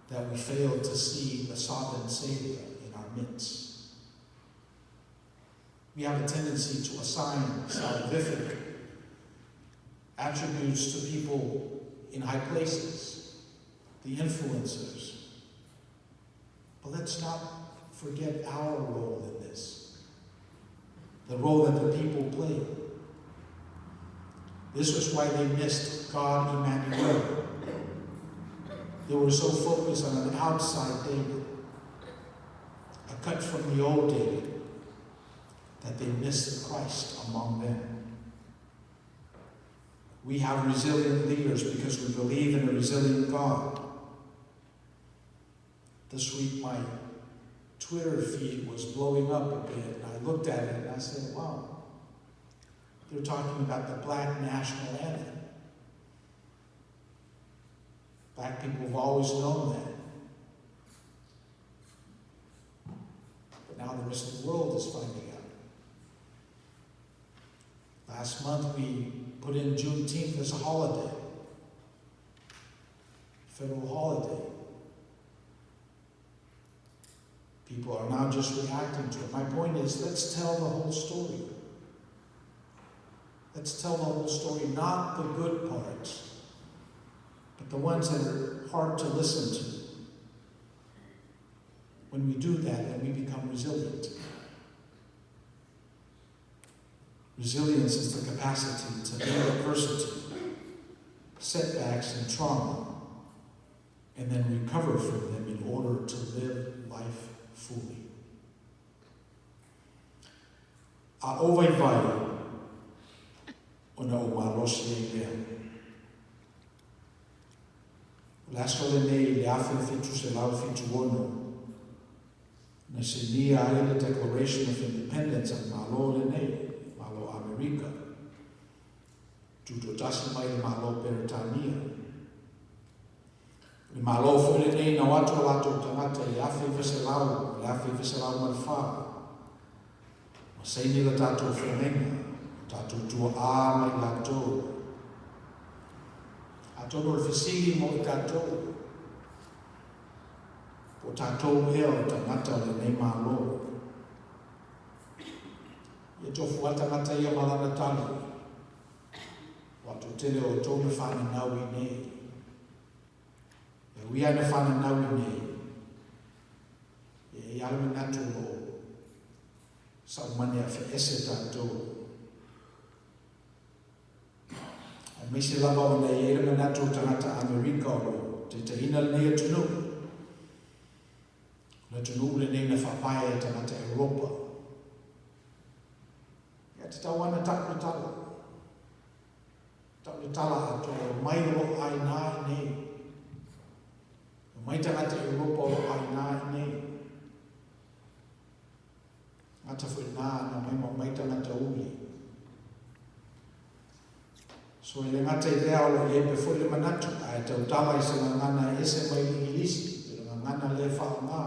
that we fail to see the sovereign Savior in our midst. We have a tendency to assign salvific attributes to people in high places, the influencers. But let's not forget our role in this, the role that the people play. This was why they missed God Emmanuel. They were so focused on an outside David, a cut from the old David, that they missed the Christ among them. We have resilient leaders because we believe in a resilient God. This week, my Twitter feed was blowing up a bit, and I looked at it and I said, wow, they're talking about the Black National Anthem. Black people have always known that. But now the rest of the world is finding out. Last month we put in Juneteenth as a holiday, federal holiday. People are now just reacting to it. My point is, let's tell the whole story. Let's tell the whole story, not the good parts, but the ones that are hard to listen to. When we do that, then we become resilient. Resilience is the capacity to bear adversity, setbacks, and trauma, and then recover from them in order to live life fully. A ou vaivai, ona ou malosi ai lea. O le aso lenei i le 1776, na sainia ai le Declaration of Independence a le Malo lenei, Malo Amerika, tutoatasi mai le Malo Peretania. O le Malo foi lenei na o atu o latou tagata i le 1900 ma le 1904, ma saini le tatou feagaiga, o tatou tuaa ma i latou. Atonu o le fesili mo i tatou, po o tatou ea o tagata o lenei Malo. Ia tofu lava tagata ia ma lana tala, o atou tele o outou na fananau i nei. E ui lava ina fananau i nei, e i ai lava le manatu o lo o saumane afe ese tatou. Aemaise lava ona e i ai le manatu o tagata Amerika o lo o taitaiina lenei atunuu. O le atunuu lenei na faavae e tagata Europa. Ia tatau lava ona tau le tala. Tau le tala atoa, e omai o lo o aina i nei. E omai tagata Europa o lo o aina i nei. Gata foi na na omai ma omai tagata uli. So e le gata i lea o lo o i ai pea foi le manatu, a e tautala i se gagana e ese mai le Igilisi, i le gagana lea e faaaoga,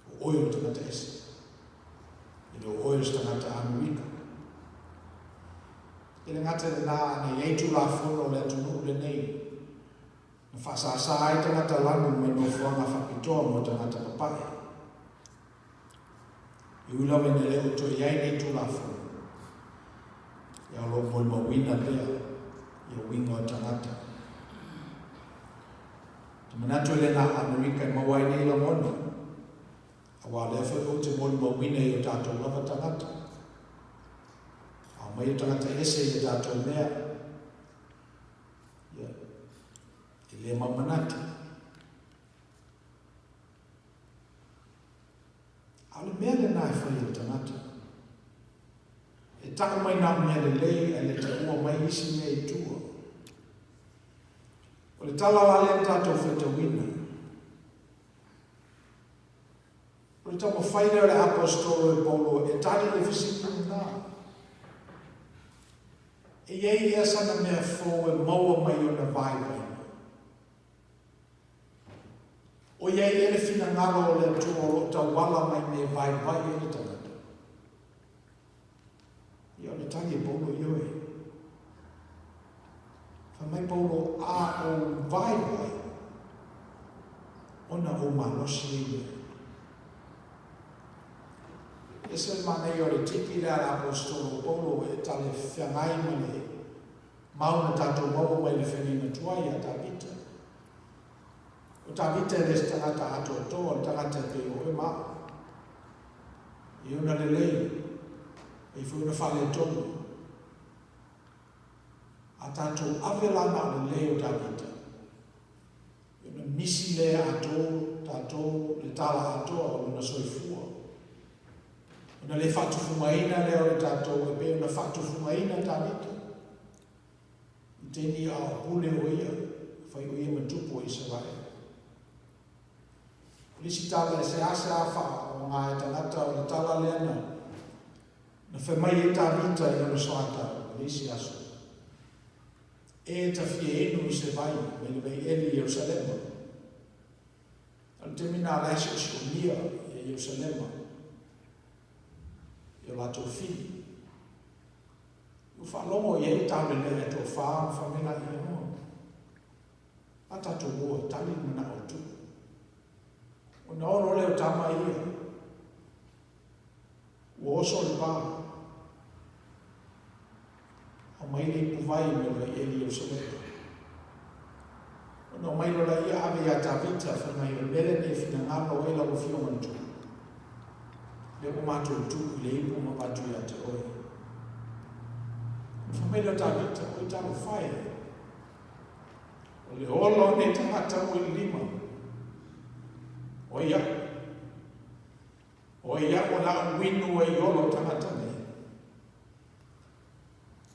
o oe o le tagata ese. E le o oe o se tagata Amerika. E le gata i lena, ana i ai Tulafono o le atunuu lenei, na faasāsā ai tagata lanu mai nofoaga faapitoa mo tagata papae. E ui lava ina le o toe i ai nei Tulafono, ia o lo o molimauina pea ia uiga o tagata. Ou te manatu e le na o Amerika e maua ai nei lagona, auā o lea foi ou te molimauina i o tatou lava tagata. A omai o tagata ese i a tatou mea, ia, e le mau manatu. A o le mea lena e fai e le tagata. E tau mai na o mea lelei ae le taua mai isi mea i tua. O le tala la lea na tatou faitauina. O le taumafai lea o le aposetolo e Paulo e tali le fesili lena. E i ai ea sana mea fou e maua mai ona vaivaiga. ʻOiai ea le finagalo o le Atua o lo o tauala mai mea e vaivai ai le tagata? Ia, o le tali e Paulo, ioe. Fai mai Paulo, A ou vaivai, ona ou malosi ai lea. E ese le manaia o le tipi lea a le aposetolo o Paulo e talafeagai ma le mau na tatou maua mai le feagaiga tuai ia Tavita. O Tavita e le se tagata atoatoa, o le tagata e pei o oe ma au. E i ona lelei, e i foi ona faaletonu. A tatou ave la na o lelei o Tavita, i ona misi lea atou, tatou, le tala atoa o lona soifua. Ona le faatufugaina lea o i tatou e pei ona faatufugaina Tavita. I taimi a o pule o ia, fai o ia ma tupu o Isaraele. O le isi tala e seasea faaoga e tagata o le tala lea na na fai mai ai Tavita i lona soatau i le isi aso, E ta fia inu i se vai mai le vaieli i Ierusalema. A o le taimi na la e siosionia ia Ierusalema i o latou fili. Ua faalogo i ai le taulelea e toafa ma fai mai laia, Oh, a tatou o e tali le manao o Tupu. Ona olo lea o tama ia. Ua oso le pa. Aumai le ipuvai mai le vaieli i Ierusalema. Ona omai loa laia ave ia Tavita, fai mai, O le mea lenei e finagalo ai lau afioga i le Tupu. Lea ua matou tuu i le ipu ma avatu ia te oe. Ona fai mai lea o Tavita, Oi talofa e! O le ola o nei tagata ua i le lima. O ai au? O ai au o le a ou inu ai i ola o tagata nei?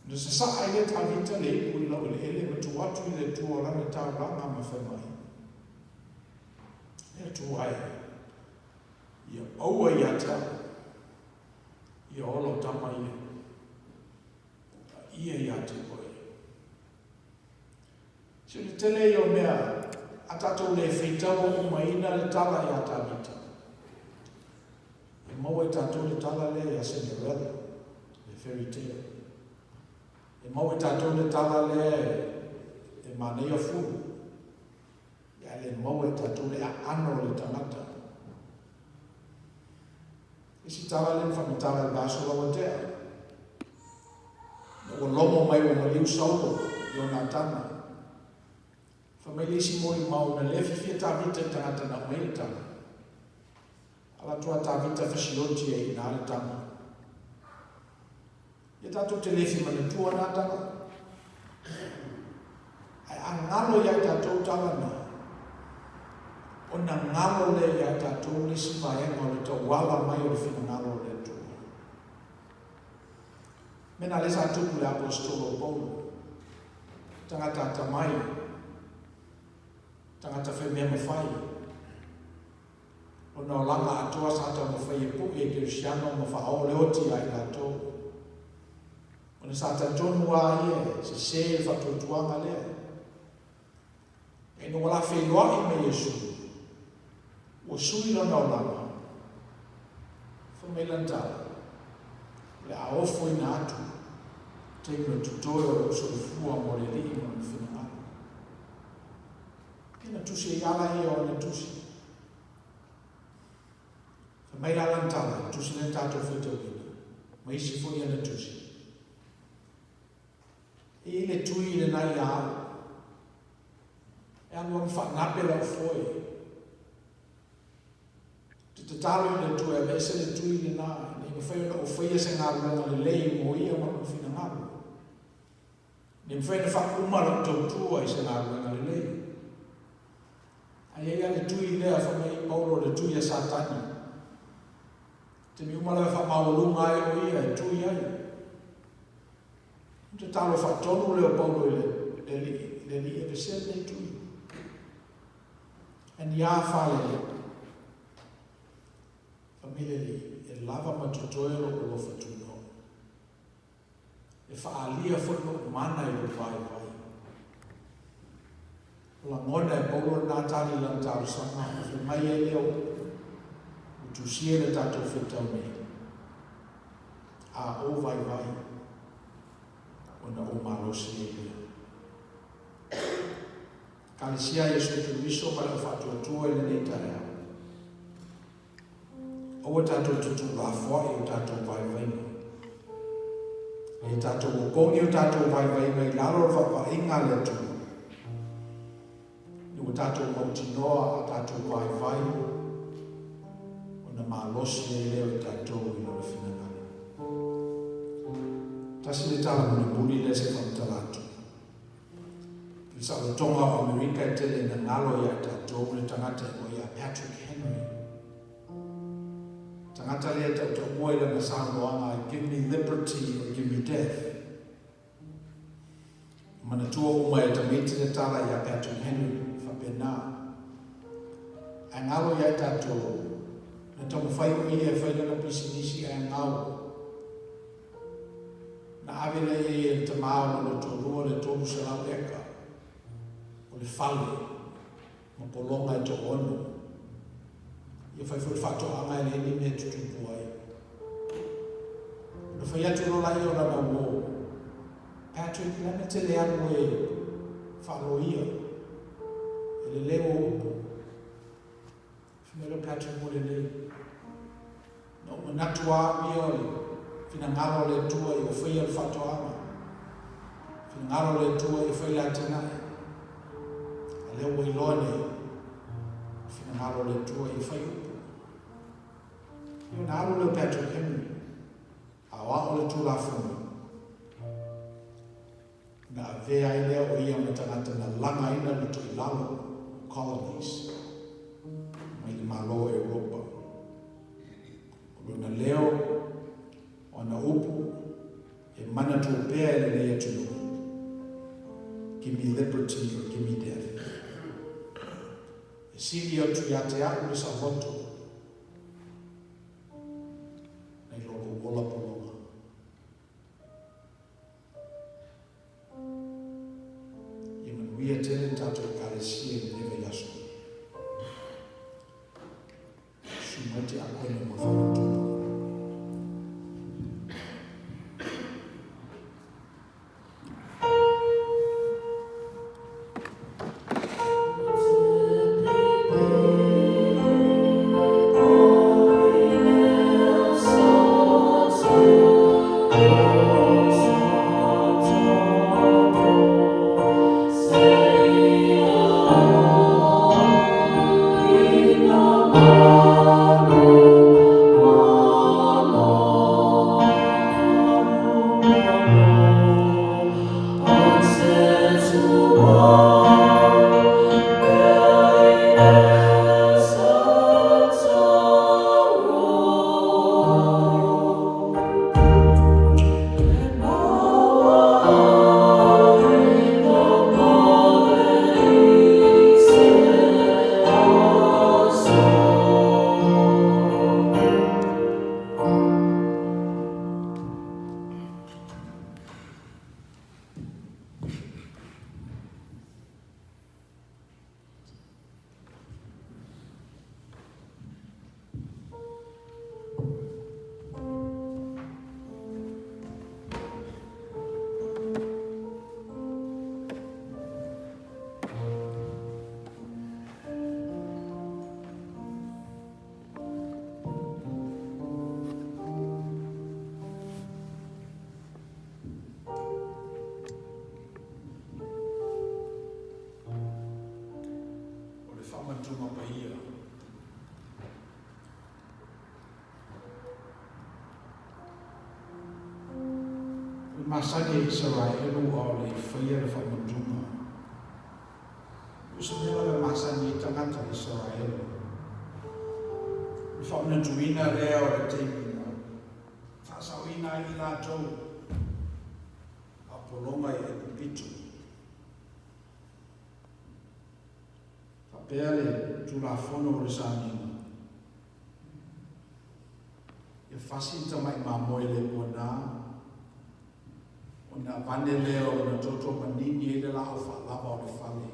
Na sasaa ai lea Tavita le ipu i laueleele ma tuu atu i le Atua o lana taulaga ma fai mai, Le Atua e, ia aua ia te au, ia ola o tama ia, a ia ia te oe. Se o le tele ia o mea a tatou le feitaua umaina le tala ia Tavita. E maua e tatou le tala lea ia Cinderella, le fairy tale. E maua e tatou le tala lea e manaia fulu. Ia le maua e tatou le aano o le tagata. Isi tala lea na faamatala i le vaiaso la ua tea. Ina ua logo mai ua maliu Saulo, Ionatana. Fai mai le isi molimau, na le fiafia Tavita i tagata na aumai le tala. Ala atu a Tavita fasioti ai i ina le tama. Ia tatou te le fia manatua na tala. Ae a galo ia i tatou tala na, ona galo lea ia i tatou le isi vaega o le tauala mai o le finagalo o le Atua. Mena lea sa tupu i le aposetolo o Paulo, tagata atamai, tagata faimea mafai, Ona olaga atoa sa taumafai e puʻe i Kerisiano ma faaoo le oti ia i latou. Ona sa talitonu lava ia e sese le faatuatuaga lea. Ina ua la feiloai ma Iesu, ua sui lona olaga. Fai mai lana tala, O le a ofoina atu taimi o totoe o lou soifua mo le Alii ma lona finagalo. Pe na tusi ai ala ia o ana tusi. Fai mai la lana tala, le tusi lea na tatou faitauina, ma isi foi ana tusi. E i ai le tui lena ia au. E alu alu faanape lau foe. Te tatalo i le Atua e aveese le tui lena, ina ia mafai ona ou faia se galuega lelei mo ia ma lona finagalo. Ne mafai ona faauma lau tautua i se galuega lelei. Ae i ai lava le tui lea, fai mai Paulo, o le tui a Satani. Taimi uma lava e faamaualuga ai o ia e tui ai. O le tatalo faatonu lea o Paulo i le Alii, le Alii aveesea lenei tui. Ae ni a faalele? Fai mai le Alii, e lava ma totoe lou alofa tunoa. E faaalia foi lou mana i lou vaivai. O lagona e Paulo lena tali i lana talosaga, ona fai mai ai lea o upu, Ua tusia i le tatou faitau nei, A ou vaivai, ona ou malosi ai lea. Ekalesia a Iesu Keriso ma le au faatuatua i lenei taeao. Aua tatou te tuulafoai i o tatou vaivaiga. A ia tatou opogi o tatou vaivaiga i lalo o le vaavaaiga a le Atua. tatou mautinoa a tatou vaivai, ona malosi ai lea o i tatou i Lona finagalo. Tasi le tala mulimuli lea se i faamatala atu. I le saolotoga o Amerika e tele ina galo ia i tatou le tagata e igoa ia Patrick Henry. Tagata lea e tautaua i lana saunoaga Give me liberty or give me death. Manatua uma e tamaiti le tala ia Patrick Henry, faapena. Ae galo ia i tatou, na taumafai o ia e fai lana pisinisi ae gau. Na ave lea i ai e le tamā o lona toalua le 300 eka o le fale ma pologa e toaono. Ia fai foi le faatoaga e leai ni mea e tutupu ai. Ona fai atu loa laia o lana uō, Patrick, le a mea te le alu e faaloia, e lelei ou upu. Fai mai lea o Patrick, Ua lelei. Na ou manatu lava au ia o le finagalo o le Atua ia faia le faatoaga. Finagalo o le Atua ia fai le atinae. A lea ua iloa nei, o le finagalo o le Atua ia fai upu. Ia ona alu lea o Patrick Henry, aoao le Tulafono. Ona avea ai lea o ia ma tagata na lagaina loto i lalo o colonies mai le Malo o Europa. O lona leo, o ana upu, e manatua pea e lenei atunuu, Give me liberty or give me death. E sili atu ia te a'u le saoloto nai lo lou ola pologa. Ia manuia tele le tatou Ekalesia i lenei vaiaso. Susu mai te akone mo le whakatupu. O le faamantuga paia. O le masani a Isaraelu a o le i faia le faamantuga. O se mea lava e masani ai tagata o Isaraelu. O le faamanatuina lea o le taimi na faasaoina ai i latou a pologa i Aikupito. Faapea le Tulafono o le Saniga, Ia fasi le tamai mamoe le puanā, ona avane lea ona toto manini ai le laau faalava o le fale.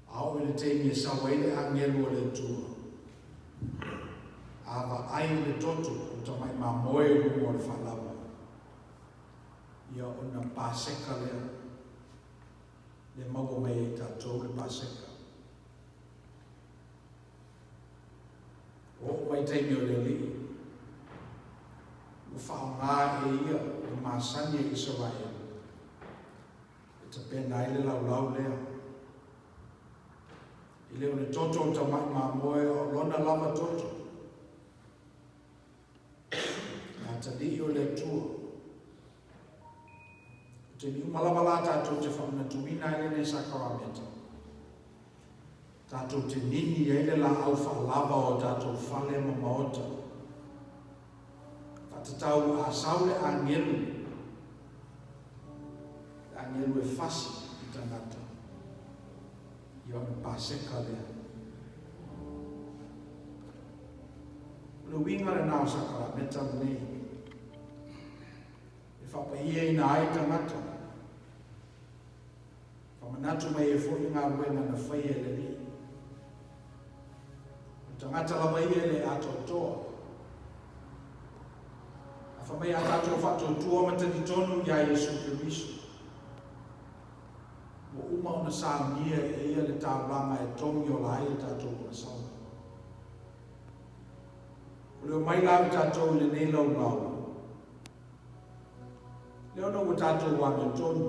A oo i le taimi e sau ai le agelu o le Atua, a vaai i le toto o le tamai mamoe i luga o le faalava, ia ona Paseka lea, lea maua mai ai tatou le Paseka. Ua oo mai taimi o le Alii, ua faaaoga e ia le masani a Isaraelu e tapena ai le laulau lea. E le o le toto o le tamai mamoe a o lona lava toto. Le atalii o le Atua. O taimi uma lava la tatou te faamanatuina ai lenei sakarameta, tatou te nini ai le laau faalava o tatou fale ma maota. Faatatau a sau le agelu, le agelu e fasi i tagata. Ia o le Paseka lea. O le uiga lena o sakarameta lenei. E faapaiaina ai tagata. Famanatu mai ai foi galuega na faia e le Alii. O le tagata lava ia e le atoatoa. A fai mai a tatou faatuatua ma talitonu iā Iesu Keriso, ua uma ona saunia e Ia le taulaga e togi ola ai le tatou ogasala. O le omai la o tatou i lenei laulau, lea ona ua tatou amiotonu.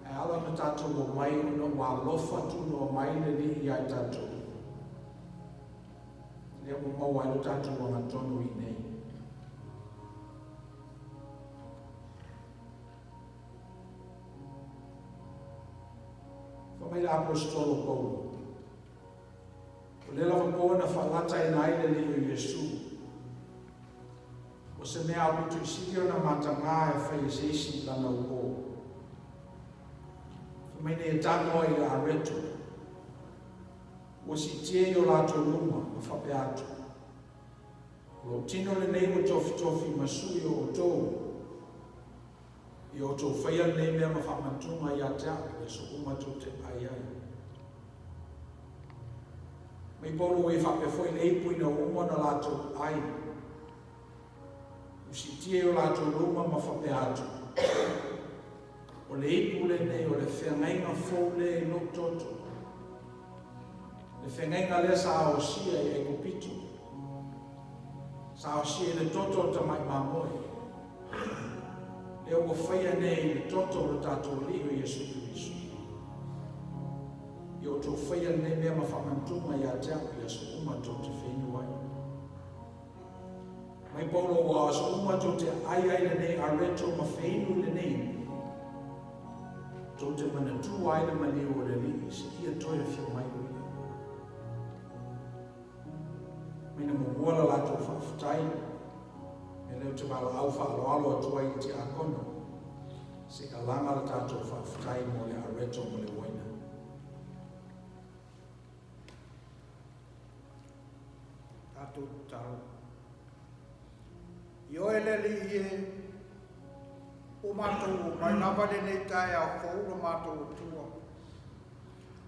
Ae ala ona tatou omai ona ua alofa tunoa mai le Alii ia i tatou. Lea ua maua ai lo tatou agatonu i inei. Fai mai le Aposetolo Paulo, O lea lava po na faalataina ai le Alii o Iesu. O se mea aupito i sili ona matagā e fai e se isi i lana uō. Fai mai nei e tagoa i le areto, ua siitia i o latou luma ma faapea atu, O lou tino lenei ua tofitofi ma sui o outou. Ia outou faia lenei mea ma faamantuga ia te au i aso uma tou te ai ai. Mai Paulo e faapea foi le ipu ina ua uma ona latou ai. Ua siitia i o latou luma ma faapea atu, O le ipu lenei o le feagaiga fou lea i lou toto. Le feagaiga lea sa aosia i Aikupito. Sa aosia i le toto o le tamai mamoe. Lea ua faia nei i le toto o le tatou Alii o Iesu Keriso. Ia outou faia lenei mea ma faamantuga ia te au i aso uma tou te feinu ai. Mai Paulo ua aso uma tou te ai ai lenei areto ma feinu lenei, tou te manatua ai le maliu o le Alii seia toe afio mai o ia. Mai na muamua la latou faafetai, mea lea ou te valaau faaaloalo atu ai i le tiakono, se i alaga le tatou faafetai mo le areto ma le uaina. Tatou tatalo. Ioe le Alii e, ua matou omai lava lenei taeao fou lo matou Atua.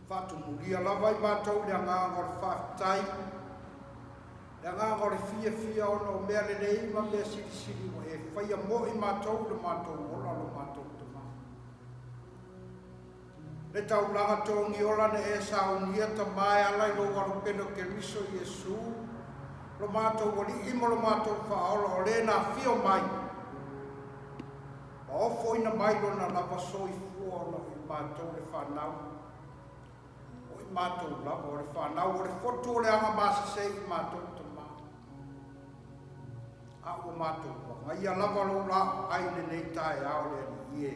Faatumulia lava i matou le agaga o le faafetai, le agaga o le fiafia ona o mea lelei ma mea silisili ua e faia mo i matou i lo matou ola lo matou tama. Le taulaga togiola na e saunia tama e ala i lou alopele o Keriso Iesu, lo matou Alii ma lo matou Faaola o le na afio mai ma ofoina mai lona lava soifua ona o i matou le fanau, o i matou lava o le fanau o le fotu o le aga masese i matou tama. A ua matou agaia lava lou laai lenei taeao le Alii e.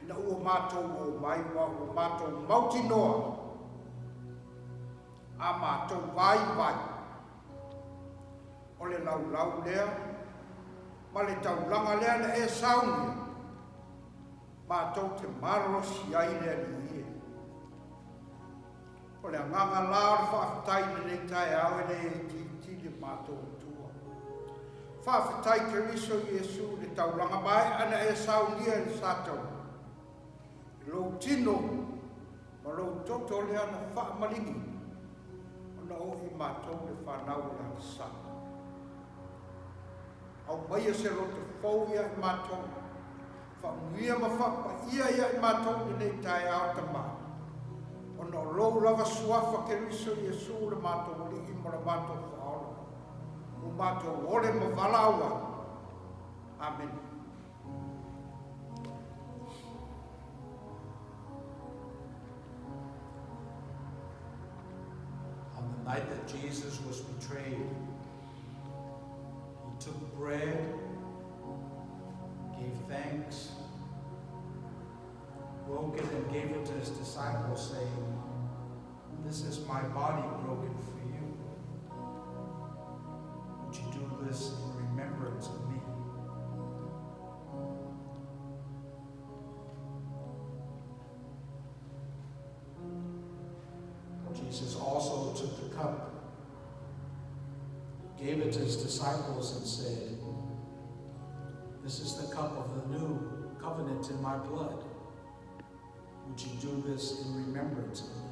Ina ua matou o mai ua ua matou mautinoa a matou vaivai o le laulau lea ma le taulaga lea na e saunia, matou te malolosi ai le Alii e. O le agaga la o le faafetai i lenei taeao e le itiiti le matou Atua. Faafetai Keriso Iesu i le taulaga maea na e saunia i le Sataua, i lou tino ma lou toto lea na faamaligi ona o i matou le fanau o le agasala. Aumaia se loto fou ia i matou, Faamanuia ma faapaia ia i matou lenei taeao Tama, ona o lou lava suafa Keriso Iesu le matou Alii ma le matou Faaola, ua matou ole ma valaau ai. Amene. night that Jesus was betrayed, he took bread, gave thanks, broke it, and gave it to his disciples, saying, "This is my body broken for you. Would you do this in remembrance of me?" Jesus also took the cup, gave it to his disciples, and said, "This is the cup of the new covenant in my blood. Would you do this in remembrance of me?"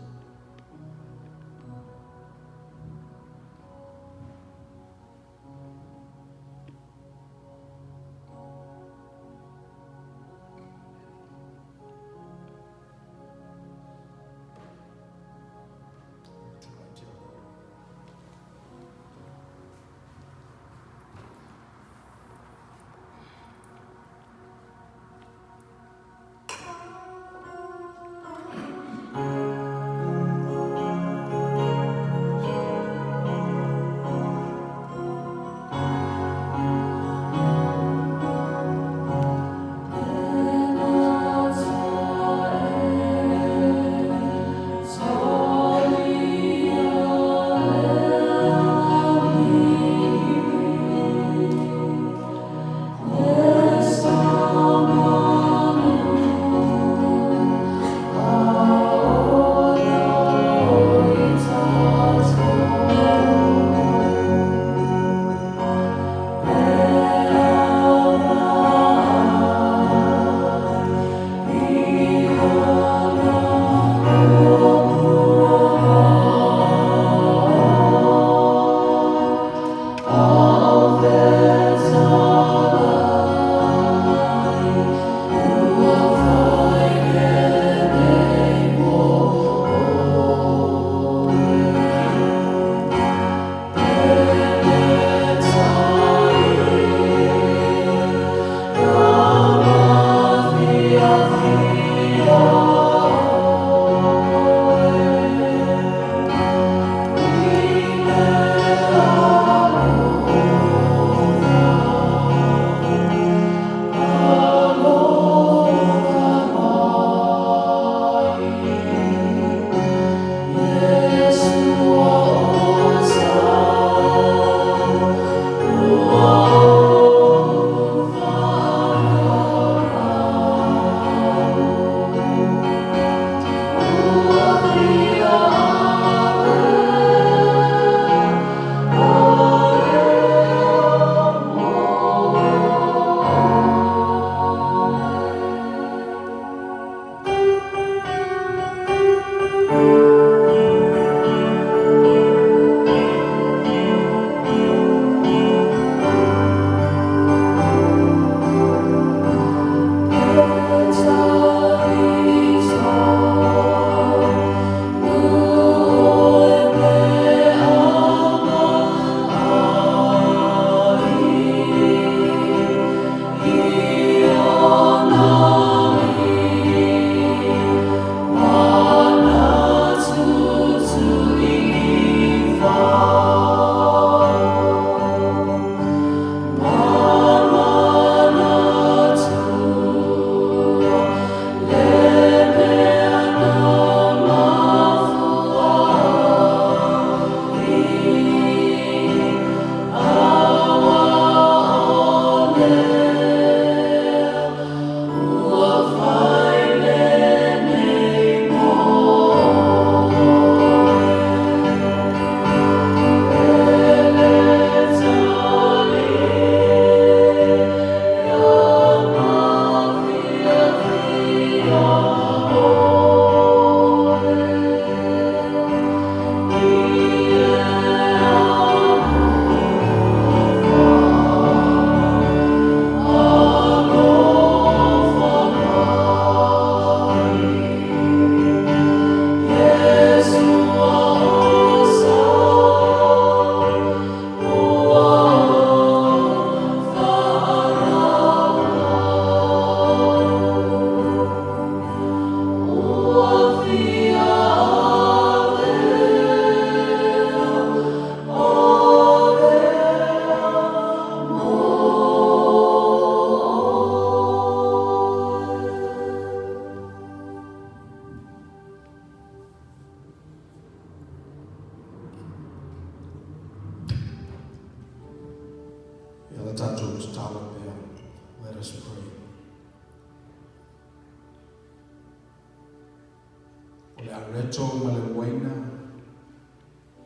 O le areto ma le uaina,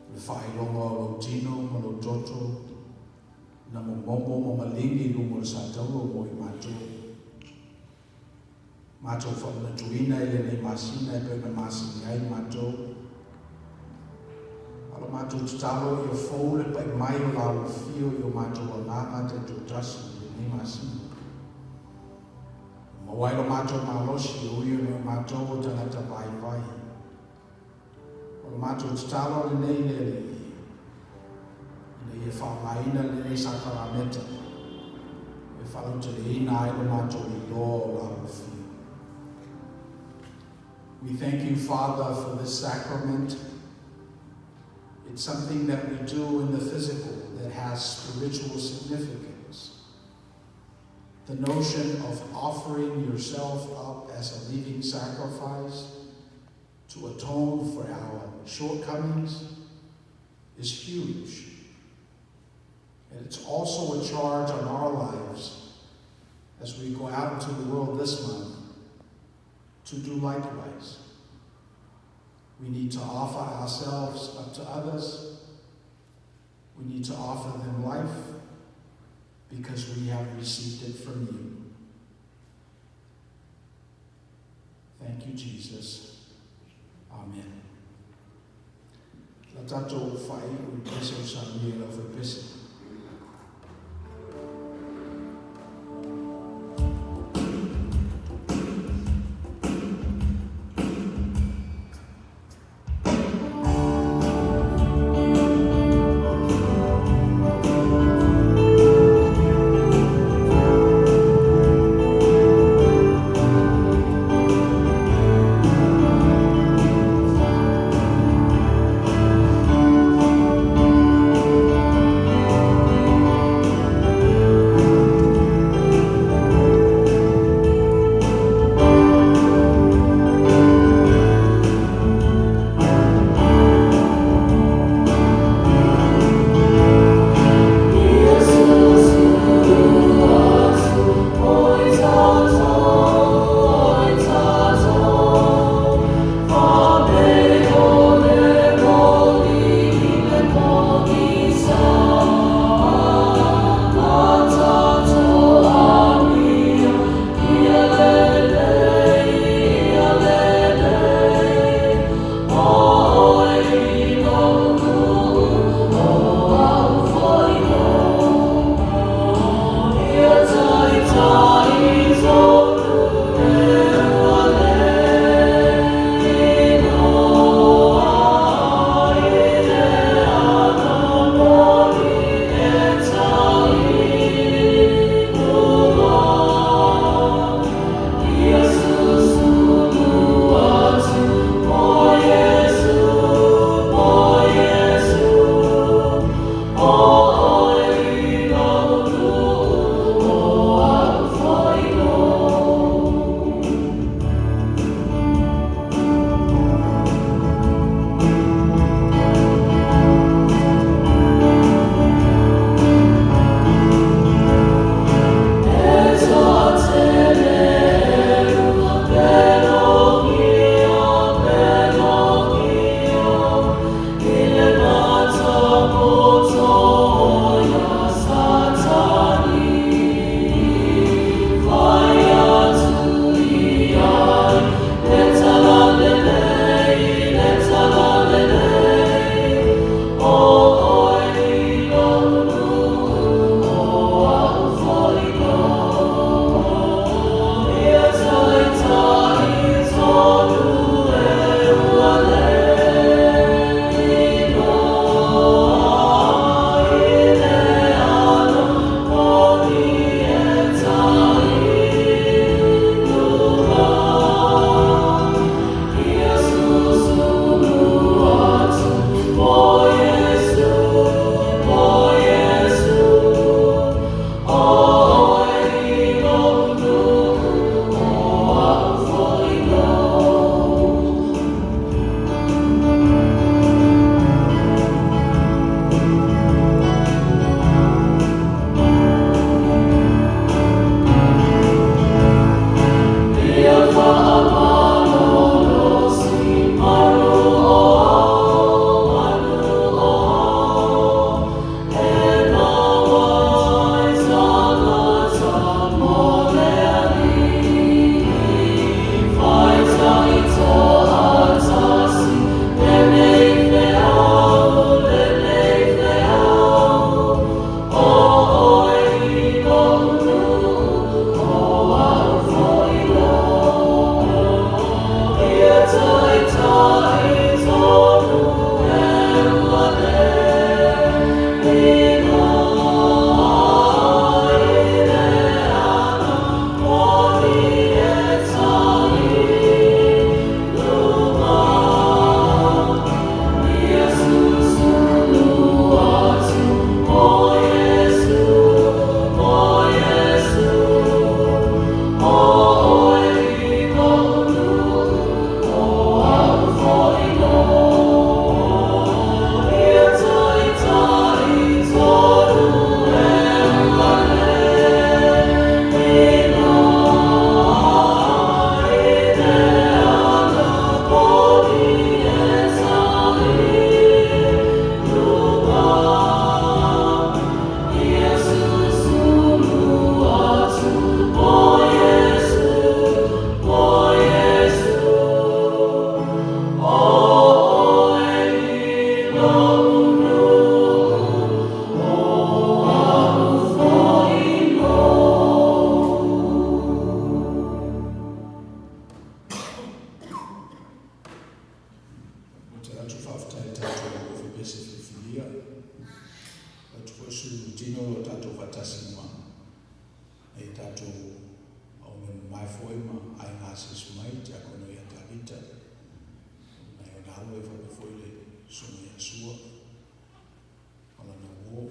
o le faailoga o lou tino ma lou toto, na momomo ma maligi i luga o le sataua mo i matou. Matou faamanatuina i lenei masina e pei ona masani ai matou. A o la matou tatalo ia fou le pai mai o lau afio i o matou agaga taitoatasi i lenei masina. E maua ai lo matou malosi e ui ona o matou o tagata vaivai. O le matou tatalo lenei le Alii, ina ia faaaogaina lenei sakarameta e faalauteleina ai lo matou iloa o lau afio. We thank you, Father, for this sacrament. It's something that we do in the physical that has spiritual significance. The notion of offering yourself up as a living sacrifice to atone for our shortcomings is huge. And it's also a charge on our lives as we go out into the world this month to do likewise. We need to offer ourselves up to others. We need to offer them life because we have received it from you. Thank you, Jesus. Amen. La tatou faaiu i pese o saunia i lau faipese. tatou aume mamae foi ma aiga asiasi mai Tiakono ia Tavita nai ona alo e faapea foi le susuga ia Sua ma lana uō.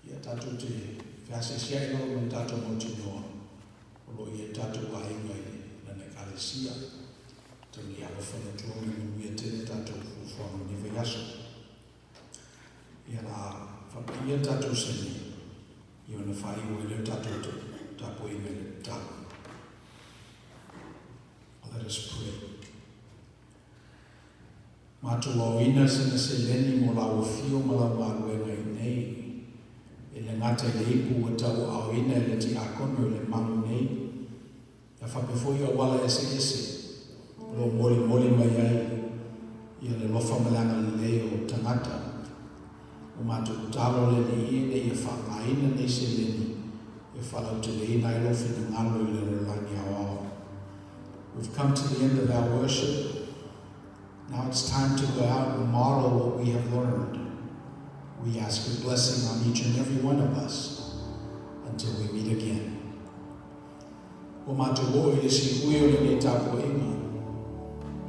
Ia tatou te feasiasia'i lava ma le tatou mautinoa o lo o i ai tatou aiga i lana Ekalesia. Tau nei alofa le Atua ma le manuia tele tatou fuafuaga o lenei vaiaso. Ia la faapaia le tatou sene ia ona faaiu ai lea o le tatou tapuaiga i le tatalo. Let us pray. Matou aoina sina seleni mo lau afio ma lau galuega i nei, e le gata i le ipu ua tau aoina e le tiakono i le malu nei, a faapea foi auala eseese o lo o molimoli mai ai ia le alofa ma le agalelei o tagata. Ua matou tatalo le Alii ina ia faaaogaina nei seleni e faalauteleina ai lou finagalo i le lalolagi aoao. We've come to the end of our worship. Now it's time to go out and model what we have learned. We ask your blessing on each and every one of us until we meet again. Ua matou oo i le siui o lenei tapuaiga.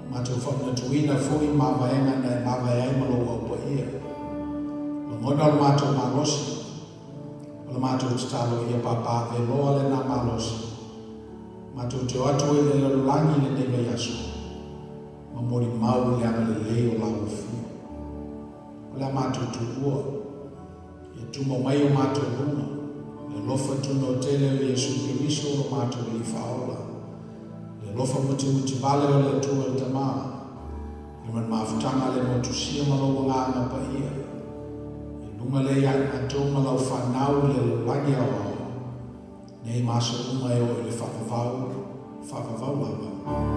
Ua matou faamanatuina foi mavaega na e mavae ai ma lou au paia. Lagona o le matou malosi, o le matou tatalo ia papaaveloa lena malosi. Matou te o atu ai i le lalolagi i lenei vaiaso, ma molimau i le agalelei o lau afio. O le a matou tuua, ia tumau mai o matou luga, le alofa tunoa tele o Iesu Keriso o lo matou Alii Faaola, le alofa mutimutivale o le Atua le Tama, le ma le mafutaga a le motusia ma lou Agaga Paia, i luga lea ia i matou ma lau fanau i le lalolagi aoao, nei ma aso uma e oo i le faavavau, faavavau lava.